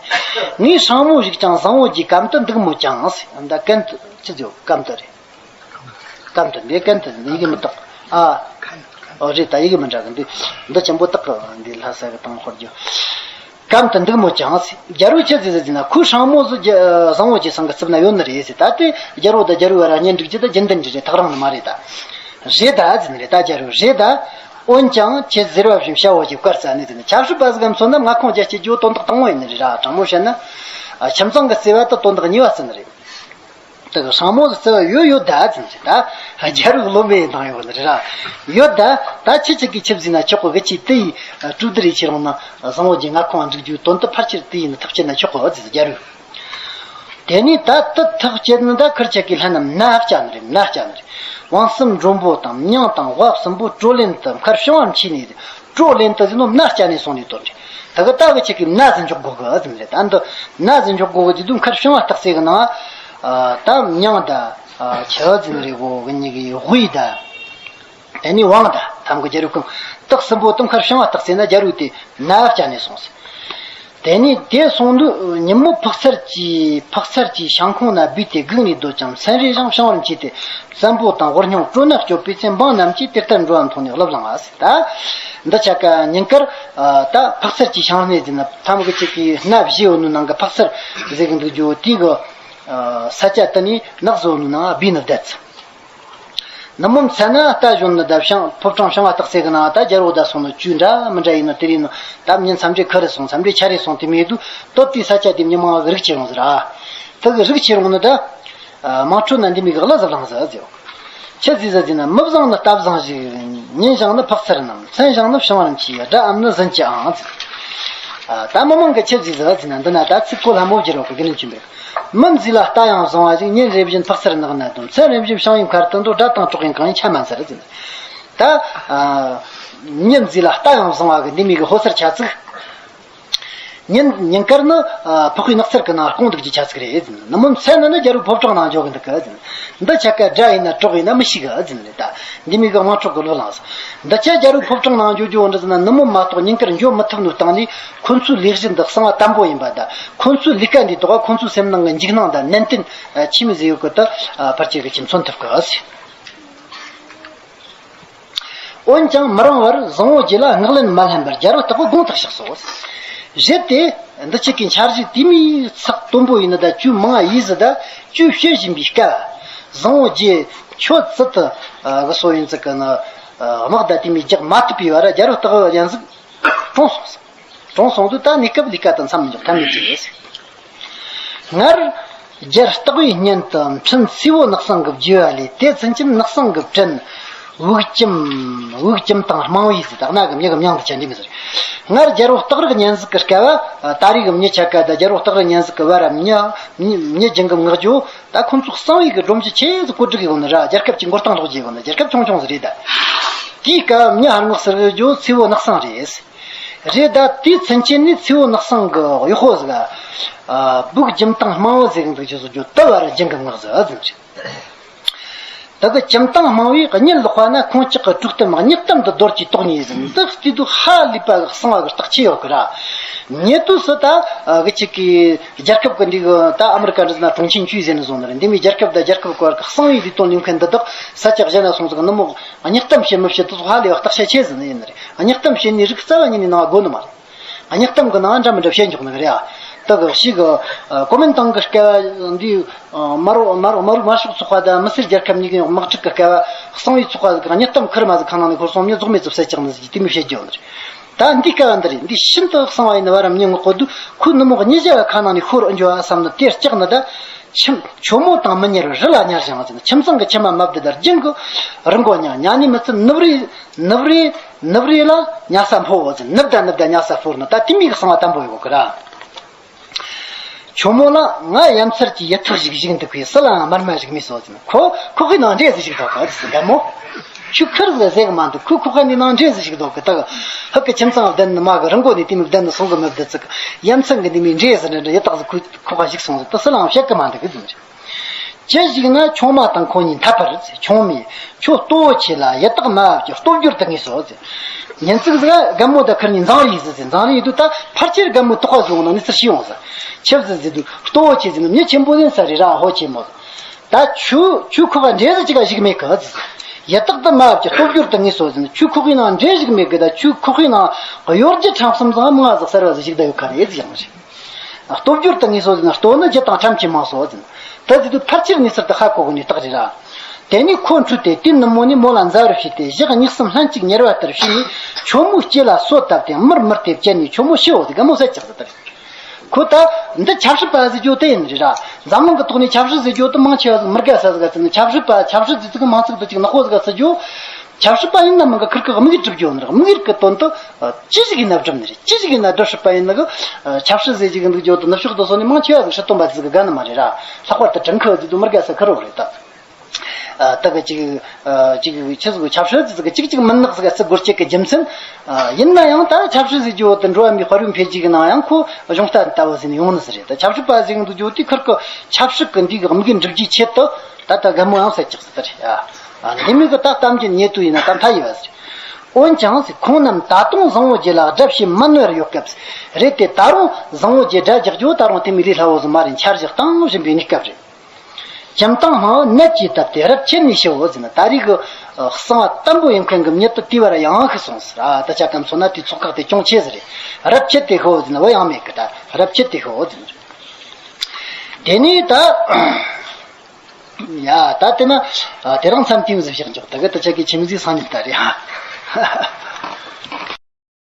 ངས་སྲང་མོ་བཞུགས་ཀྱང་བཟང་བོ་གྱི་གམ་དུ་འདུག་མོད་ཀྱང་ཟེར། ད་གན་དུ་ཅི་ཟེར་གམ་དུ་རེད། གམ་དུ་འདི་གན་དུ་ཡི་གེ་མི་དག་ཨ། ཨོ་རེད། ད་ཡི་གེ་མི་འདྲ་གི། འདི་འདི་ཆེན་པོ་དག་གི་འདི་ལྷ་ས་གི་དང་ཧོར་རྒྱུ། གམ་དུ་འདུག་མོད་ཀྱང་ཟེར། རྒྱལ་པོ་ཁྱེད་ཟེར་ཟེར་ཟེར་ན་ཁོའི་སྲང་མོ་ཟེར་རྒྱ་བཟང་བོ་གྱི་སང་གི་རྩིབ་ན་ཡོད་ནི་རེད་ཟེར། ད་དེ་རྒྱལ་པོ་དང་རྒྱལ་པོའི་བར་གཉེན་སྒྲིག་རྒྱུ་ད་རྒྱུན་ལྡན་འདྲ་རེད། ཐག་རིང་ནི་མ་རེད་ད། རེད་ད་ཟེར་ནི་རེད། ད་རྒྱལ་པོ་རེད་ད། འོན་ཀྱང་ཁྱེད་ཟེར་བ་བཞིན་བྱ་བ་ཞིག་བཀར་ས་ནི་ཟེར་ནི། ཆབ་སྲིད་པ་ཟིག་གམ་མཚོན་ན་མངའ་ཁོངས་རྒྱ་སྐྱེད་རྒྱུ་དོན་དག་དང་པོ་ཡིན་ནི་རེད་ར། དྲང་མོ་བཤད་ན། ཁྱིམ་ཚང་གི་བརྩེ་བ་དེ་དོན་དག་གཉིས་པ་ཟེར་ནི་རེད། དེ་གི་སྲང་མོ་ཟེར་བ་ཡོད་ཡོད་ད་ཟེར་ཟེར། ད་རྒྱལ་པོ་བློ་མེད་དང་ཡོད་ནི་རེད་ར། ཡོད་ད། ད་ཁྱེད་ཅག་གིས་ཁྱིམ་ཟིན་ན་ཆོག་གི། གི་ཅི་དེ་ཡི་སྤྲུལ་དུ་རེ་ཁྱེར་འོང་ན་བཟང་བོ་གྱི་མངའ་ཁོངས་འགྲིག་རྒྱུའི་དོན་དུ་ཕལ་ཆེར་དེ་ཡིན་ནི་ཐག་བཅད་ན་ཆོག་གི་ཟེར་རྒྱལ་པོས། དེ་ནས་ད་དེ་ཐག་བཅད་ནི་ད་ཁུར་ཆ་གི་ལྷན་རྣམས་མནའ་བཅའ་ནི་རེད། མནའ་བཅའ་ནི་རེད། དབང་གསུམ་མགྲོན་པོ་དང་མྱང་དང་དབའ་གསུམ་པོ་བྲོ་ལེན་དུ་མཁར་བྱང་བ་མཆིས་ནས། བྲོ་ལེན་དུ་ཟེར་ནོ་མནའ་བཅའ་ནས་སོང་ནས་དོན་རེད། ད་གི་ད་གི་ཆ་གི་མནའ་ཟིན་འཇོག་དགོས་གི་ཟེར་ནི་རེད། ད་འདི་མནའ་ཟིན་འཇོག་དགོས་གི་དེ་དུས་མཁར་བྱང་བ་སྟག་རྩེ་གི་ནང་ད་མྱང་ད་ཆི་ཟེར་ནི་རེད་གོ། གི་གཉིས་གི་དབུས་ད། དེ་ནས་དབང་ད་ཐམ་གི་རྒྱལ་པོ་ཀུན་སྟག་གསུམ་པོ་དུ་མཁར་བྱང་བ་སྟག་རྩེ་ན་རྒྱལ་པོ་དེ་མནའ་བཅའ་ནས་སོང་ཟེར། དེ་ནས་དེ་སོང་དུས་ཉིན་མོ་ཕག་ཚར་གྱི་ཕག་ཚར་གྱི་ཤང་ཁོང་ན་བུས་ཏེ་སྒུག་ནས་སྡོད་ཅིང་མཚན་རེ་རང་བྱང་བར་མཆིས་ཏེ། བཙན་པོ་དང་ཝར་སྙིང་སྤྲོ་ན་སྐྱོབ་པའི་ཚེ་འབངས་རྣམས་ཀྱིས་དེ་ལྟར་འགྲོ་བ་མཐོང་ནས་ལབ་ལངས་པ་ཟེར། ད་འདི་ཆ་ག་ཉིན་དཀར་ད་ཕག་ཚར་གྱི་ཤང་སྣེ་ཟེར་ན་ཐམ་གི་ཅིག་གི་སྣ་བཞི་ཡོད་ནོ་ནང་གི་ཕག་ཚར་ཟེར་གི་འདུག་རྒྱུ་དེ་གི་ས་ཆ་དེ་ནས་ནགས་བཟོ་ནོ་ནང་བུས་ནི་བསྡད་ཚར། ནུབ་མོ་མཚན་ན་རྟ་བཞོན་ནི་ད་བྱང་ཕོ་བྲང་བྱང་བ་སྟག་རྩེ་གི་ནང་ད་རྒྱལ་པོ་ད་སོང་ནི་བཅུ་འདྲ་མི་འདྲ་ཡིན་ནི་དེ་རིང་ནི་ད་མྱི་མཚམས་འདྲི་ཁ་རེ་སོང་མཚམས་འདྲི་ཆ་རེ་སོང་དེ་མེད་དུས་སྟོད་དེའི་ས་ཆ་དེ་མྱི་མང་གི་རིགས་ཆེ་རུང་ཟེར་ཨ། དེ་གི་རིགས་ཆེ་རུང་ནི་ད་དམངས་ཁྲོད་ན་འདི་མི་གི་གླུ་ཟིག་བླངས་ཟེར་ཨ་ཟེར། ཆི་ཟིག་ཟེར་ཟེར་ན། མི་བཟང་ནི་རྟ་བཟང་ཞིག་ཉིན་བྱང་ནི་ཕག་ཚེར་རྣམས། མཚན་བྱང་ནི་བྱང་རིན་ཆེ། དགྲ་འམ་ནི་གཟན་གྱི་ཨང་། ཨ། ད་མི་མང་གི་ཆི་ཟིག་ཟེར་ཟེར་ན། འདི་ན་ད་ཚིག་གོ་ལྷ་མོ་བརྒྱུད་རོགས་གི་དགེ་འདུན་ཆེན་པོས། མི་མཛེས་ལ་རྟ་ཡང་བཟང་བ་ཞིག་ཉིན་རེ་བཞིན་ཕག་ཚེར་ནགས་ན་འདོམས། མཚན་རེ་བཞིན་བྱང་བའི་མཁར་དུ་འདུག་དགྲ་དང་གྲོགས་ཡིན་གང་ཡིན་ཆ་མ་འཚལ་ཟེར་ན། ད། ཨ། མི་མཛེས་ལ་རྟ་ཡང་བཟང་བ་གི་འདི་མི་གི་ཕོ་གསར་ཆ་ཚིག་ཉིན་ཉིན་དཀར་ནི། ཨ། ཕག་པའི་ནགས་ཚལ་གྱི་ནང་སྐོང་འདུག་རྒྱུ་ཆ་ཚིག་རེད་ཟེར། ནུབ་མོ་མཚན་ནི་ནི་རྒྱལ་པོའི་ཕོ་བྲང་ནང་འཇོག་གི་འདུག་གི་ཟེར། འདི་ཆ་ག་དགྲ་ཡིན་ན་གྲོགས་ཡིན་ན་མི་ཤེས་གི་ཟེར་རེད། ད་འདི་མི་གི་དམངས་ཁྲོད་ཀྱི་ལོ་ལངས་སོང་། འདི་ཆ་རྒྱལ་པོའི་ཕོ་བྲང་ནང་འཇོག་རྒྱུ་འོ་འདྲ་ཟེར་ན། ནུབ་མོ་མ་གཏོགས་ཉིན་དཀར་འཇོག་མི་ཐུབ་ནོ་སྟེང་ནས་ཁོ་ཚོའི་ལས་གཞི་འདི་གསང་བ་དམ་པོ་ཡིན་པ་དང་། ཁོ་ཚོའི་ལས་ཀ་འདི་ཐོག་ཁོ་ཚོའི་སེམས་ནང་གི་འཇིགས་སྣང་དང་ནན་ཏན་ཆི་མོ་ཟིག་ཡོད་གི། ད་ཕལ་ཆེར་གི་ཁྱིམ་མཚོན་ཐུབ་གི་ཟེར། འོན་ཀྱང་མི་རུང་བར་བཟང་བོ་རྗེ་ལ་སྔགས་ལན་མ་ལྷན་པར། རྒྱལ་པོ་སྟག་པོ་དགོངས་དག་གཤེགས་སོ། རེད་དེ། འདི་ཆ་གི་འཆར་གཞི་དེ་མོ་ཚགས་དོན་པོ་ཡིན་ན། ད་ཅུང་མང་ཡིས་ཟིག་ད་ཅུང་བཤད་བཞིན་པའི་སྐབས། བཟང་བོ་རྗེ་ཁྱོད་ཚུལ་དུ་གི་སོ་ཡིན་ཚིག་གི་ནི་དམག་ད་དེ་མོ་རྒྱག་མ་ཐུབ་པའི་བར། རྒྱལ་པོ་སྟག་པོ་ཡང་ཟིག་གྲོངས་སོང་ཟིག་གྲོངས་སོང་དུས་ད་གནས་སྐབས་ལས་ཀ་དང་མཚམས་འཇོག་ཐབས་མེད་ཅིག་རེད། སྔར་རྒྱལ་སྟག་པོའི་སྙན་དུ་འཕྲིན་སེར་བོ་ནགས་གསེང་གི་བརྒྱུད་པ་ལས། དེ་ཚུན་ཆད་ནགས་གསེང་གི་བྲན་དབུགས་ཀྱིམ། དབུགས་ཀྱིམ་དང་རྨང་བུའི་ཟེར། ད་གནའ་གི་མྱི་གི་མྱིང་དེ་ཆ་འདི་མོ་ཟེར། སྔར་རྒྱལ་པོ་སྟག་རི་གི་གཉན་གཟིགས་ཀྱི་སྐབས། ད་རེས་གི་མྱི་ཆ་ག་ད་རྒྱལ་པོ་སྟག་རི་གཉན་གཟིགས་ཀྱི་བར་ར་མྱི་མྱི་མྱི་རྒྱང་གི་མངགས་རྒྱུ། ད་ཁོང་ཚོ་གསང་བའི་གི་སྒྲོམ་གཞི་ཆེ་ཟིག་བཀོད་སྒྲིག་ཡོད་ནི་ར། རྒྱལ་ཁབ་ཀྱི་མགོ་རྟིང་སློག་རྒྱུ་ཡོད་ནི། རྒྱལ་ཁབ་ཆུང་ཆུང་ཟིག་རེད་ད། དེའི་སྐབས་མྱི་ཧར་མངགས་ཟེར་རྒྱུ་སེར་བོ་ནགས་གསེང་རེད། རེད། ད་དེའི་ཚུན་ཆད་ནས་སེར་བོ་ནགས་གསེང་གི་གཡོག་པོ་ཟིག་ཨ། སྦུག་ཁྱིམ་སྟེང་རྨང་བུ་ཟེར་གི་འདུག་ཅེས་སོགས་རྒྱུ་དུ་བར་རྒྱང་གི་ངག་ཟིག་ཨ་ཟིག་རེད། དེ་གི་ཁྱིམ་སྟེང་རྨང་བུའི་གཉིད་ལོག་པ་ན། ཁོང་ཅག་གི་དཀྲུག་གཏམ་གཉིད་གཏམ་དུ་རྡོར་གྱིས་དོགས་ཉེས་ཟིག་འདི་བལྟས་དུས་ཧ་ལས་པ་གི་གསང་བ་གི་རྟགས་ཆེ་ཡོད་གི་ར། ཉེ་དུས་སུ་ད་གི་ཅིག་གི་རྒྱལ་ཁབ་གི་འདི་གི་ད་ཨ་མི་རི་ཀ་འདྲ་ཟེར་ན་གྲོང་ཁྱེར་བཅུ་ཟེར་ནི་བཟུང་ནི་རེད། འདི་མོའི་རྒྱལ་ཁབ་དང་རྒྱལ་ཁབ་གི་བར་གི་གསང་བའི་ལས་དོན་ལས་མཁན་འདི་དག་ས་ཆ་གཞན་ན་སོང་ཟིག་ནི་མོ། གཉིད་གཏམ་བཤད་མི་བཤད་དེ་ཚོ་ཧ་ལས་པ་བརྟག་དཔྱད་ཆེ་ཟིན་ནི་ཡིན་ནི་རེད། གཉིད་གཏམ་བཤད་ནི་རིགས་རྩ་བ་ཉིད་ནས་ནང་དགོས་ནི་མ་རེད། གཉིད་གཏམ་གི་ནང་འདྲ་མི་འདྲ་བཤད་འཇོག་ནི་རེད་ཨ། དེ་གི་ཞིག་གི་ཨ། གོ་མིན་ཏང་གི་སྐབས་འདི་ཨ། མ་རོ་མ་རོ་མ་རོ་དམར་ཤོག་ཚོགས་པ་དང་མི་སེར་རྒྱལ་ཁབ་གཉིས་ཀྱི་དམག་འཁྲུག་གི་སྐབས་གསང་བའི་ཚོགས་པ་གི་གཉིད་གཏམ་ཁུར་མ་ཟིག་ཁ་ནང་ནས་ཤོར་སོང་། མྱི་རྫོགས་མེད་ཚོ་བསད་ཀྱག་ནི་ཟིག་དེ་མི་བཤད་རྒྱུ་ནི་རེད། ད་འདི་སྐབས་འདི་རེད། འདི་ཤིན་ཏུ་གསང་བ་ཡིན་ནི་བར་རམ་ཉིན་ངོ་གོ་དུས་ཁོ་ནུ་མོ་གཉིད་བྱ་བ་ཁ་ནང་ནས་ཤོར་འགྱོ་བ་བསམ་ནི་དེར་སྐྲག་ནི་ད། ཁྱིམ་ཁྱོ་མོ་དང་མི་ཉལ་བར་རི་ལ་ཉལ་བཞག་ཟེར་ན། ཁྱིམ་ཚང་གི་ཁྱིམ་མ་མ་བསྡད་དར་རྒྱང་གི་རི་མགོ་ཉལ། ཉལ་ནས་མི་ཚད་ནུབ་རེ་ནུབ་རེ་ནུབ་རེ་ལ་ཉལ་ས་འཕོ་བོ་ཟེར། ནུབ་ད་ནུབ་ད་ཉལ་ས་སྤོར་ནི་ད་དེ་མིག་གི་གསང་བ་དམ་པོ་ཡོད་གི་ར། ཁྱོ་མོ་ལ་ང་ཡ་མཚར་གྱི་ཡི་ཐག་ཞིག་བཞུགས་འདུག་གི། སུ་ལའང་མར་མ་བཞུགས་མེད་སོ་ཟེར་ན། ཁོ་ཁོ་གི་ནང་འདྲེ་ཟིག་བཞུགས་འདུག་གི་ཟེར། རྒན་མོ། ཁྱོད་ཁུར་ཟིག་ཟེར་གི་མ་འདུག་ཁོས་ཁོ་ག་འདི་ནང་འདྲེ་ཟིག་བཞུགས་འདུག་གི། ད་ཧུ་གི་ཁྱིམ་ཚང་བསྡད་ནི་མ་གི་རི་མགོ་ནས་དེ་མོ་བསྡད་ནི་སོང་གི་མི་བསྡད་ཟིག་ཡ་མཚན་གི་འདི་མོའི་འདྲེ་ཟེར་ནི་འདྲ་ཡི་དྭགས་ཟིག་ཁོ་ཁོ་ག་བཞུགས་སོང་ཟིག་ད་སུ་ལའང་བཤད་གི་མ་འདུག་གི་ཟེར། ཅི་ཞིག་ན་ཆུང་མ་དང་ཁོ་གཉིས་འཐད་པར་ཟེར། ཆུང་མས་ཁྱོད་ལྟོ་བོ་ཆེ་ལ་ཡི་དྭགས་མ་བབ་ཀྱི་སྟོབས་འབྱོར་དུ་ངེས་སོ་ཟེར། ཉིན་ཅིག་ཟིག་རྒན་མོ་དང་ཁུར་གཉིས་འཛང་རེས་ཟིག་ཟེར། འཛང་རེས་ཡོད་དུས་ད་ཕལ་ཆེར་རྒན་མོའི་ཐོག་ཁ་བཟུང་ནང་ནས་ཚུར་ཤི་ཡོང་ཟེར། ཆི་ཟིག་ཟེར་དུས་ལྟོ་བོ་ཆེ་ཟེར་ནི་མྱི་ཆེན་པོ་ཡིན་ས་རེད་ར། ཧོ་ཆེན་མོ་ཟེར། ད་ཁྱོད་ཁྱོད་ཁོ་ག་འདྲེ་ཟིག་ཅིག་ག་བཞུགས་མེད་གི་ཟེར། ཡི་དྭགས་དུ་མ་བབ་ཀྱི་སྟོབས་འབྱོར་དུ་ངེས་སོ་ཟེར་ནི། ཁྱོད་ཁོ་གི་ནང་འདྲེ་བཞུགས་མེད་གི། ད་ཁྱོད་ཁོ་གི་ནང་གཡོ་སྒྱུ་ཁྲམ་གསུམ་ཚང་མ་ཟིག་གསར་བ་ཟིག་བཞུགས་བསྡད་ཡོད་ཁ་རེད་ཟེར་ཡང་རེད། སྟོབས་འབྱོར་དུ་ངེས་སོ་ཟེར་ན། ལྟོ་ནི་རྒྱུ་དང་ཁྲམ་གྱིས་མང་སོ་ཟེར་ན། ད་ཟེར་དུས་ཕལ་ཆེར་ངེས་ཟེར་དུ་ཧ་གོ་གི་ནི་རྟགས་རེད་ར། དེ་ནས་ཁོ་འཁྲུལ་ཏེ་དེ་ནུབ་མོ་ནས་མོ་ལ་མཛའ་བར་བྱས་ཏེ་ཞག་གཉིས་གསུམ་ལྷན་ཅིག་ཉལ་བ་ལྟར་བྱས་ནས་ཁྱོ་མོའི་ལྕེ་ལ་སོ་བཏབ་སྟེ་མུར་མུར་ཏེ་བཅད་ནས་ཁྱོ་མོ་ཤི་འོ་ཟེར། རྒན་མོ་བསད་ཀྱག་ཟེར་ད་རེད། ཁོ་ད་འདི་ཆབ་སྲིད་པ་ཟེར་རྒྱུ་དེ་ཡིན་རེད་ར། འཛམ་གླིང་གི་ཐོག་ནས་ཆབ་སྲིད་ཟེར་རྒྱུ་དེ་མང་ཆེ་བ་ཟིག་མི་དགའ་ས་ཟིག་ག་ཚིག་ནི། ཆབ་སྲིད་པ་ཆབ་སྲིད་ཟེར་ཚིག་མང་ཚིག་དེ་ཅིག་ནག་པོ་ཟིག་ག་ཚིག་རྒྱུ། ཆབ་སྲིད་པ་ཡིན་ན་མིན་གི་ཁུར་གི་དམིགས་ཡུལ་སྒྲུབ་རྒྱུ་ཡོད་ནི་རེད། དམིགས་ཡུལ་གི་དོན་དུ། ཨ། ཅི་ཞིག་ཡིན་ན་སྒྲུབ་ནི་རེད། ཅི་ཞིག་ཡིན་ན་སྒྲུབ་སྲིད་པ་ཡིན་ནི་གི། ཨ། ཆབ་སྲིད་ཟེར་གྱི་འདུག་རྒྱུ་དེ་ནུབ་ཕྱོགས་དེ་སོང་ནས་མང་ཆེ་བ་ཟིག་སྲིད་དོན་པ་ཟིག་གི་དགའ་ནི་མ་རེད་ར། ལྷག་པར་དུ་དྲིན་ཁུ་ཟེར་དུས་མི་དགའ་ས་ཁུར་རོ་རེད་ད། ཨ། ད་གི་ཅིག་ཨ། ཅིག་ཆི་ཟིག་ཆབ་སྲིད་ཟིག་ཅིག་ཅིག་མིན་ནག་ཟིག་ཟེར་དགོས་རྒྱུ་གི་རྒྱུ་མཚན། ཨ། ཡིན་ན་ཡང་ད་ཆབ་སྲིད་ཟེར་རྒྱུ་དེ་འགྲོ་བ་མིའི་དཔལ་ཡོན་འཕེལ་རྒྱས་ཀྱི་ནང་ཡང་ཁོ་གཞུང་རྟ་ལྟ་བུ་ཟིག་ནས་ཡོང་ནི་ཟིག་རེད། ད་ཆབ་སྲིད་པ་ཟིག་འདུག་རྒྱུ་དེ་ཁུར་གི་ཆབ་སྲིད་ཀྱི་འདི་གི་དམིགས་ཡུལ་འགྲུབ་རྒྱུའི་ཆེད་དུ། ད་ལྟ་རྒན་མོ་ཡང་བསད་ཀྱག་ཟེར་ད་རེད། ཨ། འདི་མོ་གི་ད་གཏམ་རྒྱུད་ཉེ་དུ་ཡིན་ན་ད་མཐའ་ཡས་པ་ཟེར། འོན་ཀྱང་ཟེར། ཁོང་རྣམས་ད་དུང་བཟང་བོ་རྗེ་ལ་དགྲ་བྱེད་མ་ནུས་པར་ཡོད་སྐབས་རེད་དེ། ད་རུང་བཟང་བོ་རྗེ་དགྲ་རྒྱག་རྒྱུ་ད་རུང་དེ་མོ་ལས་སླ་བོ་ཟིག་མ་རེད། འཆར་གཞི་གཏང་བཞིན་པའི་གནས་སྐབས་རེད། ཁྱིམ་སྟེང་སྨྲ་བོ་ནད་ཀྱིས་བཏབ་སྟེ་རབ་ཆད་ནས་ཤི་འོ་ཟེར་ན། ད་རེས་ཀྱི་གསང་བ་དམ་པོ་ཡིན་མཁན་གྱི་མྱི་དེ་དེ་བར་ཡང་ཤི་སོང་ཟེར། ཨ། ད་ཆ་ག་མཚོན་ན་དེའི་ཚོགས་ཁག་དེ་ཅུང་ཆེ་ཟིག་རེད། རབ་ཆད་དེ་ཤི་འོ་ཟེར་ན་བུ་ཡང་མེད་གི། ད་རབ་ཆད་དེ་ཤི་འོ་ཟེར་ན། དེ་ནས་ད། ཡ། ད་དེ་ན། ཨ། དེ་རིང་མཚམས་དེ་མོ་ཟིག་བཞག་འཇོག་ད་གི་ད་ཆ་གི་ཁྱིམ་གཟིགས་སང་ཉིན་ད་རེད་ཧ།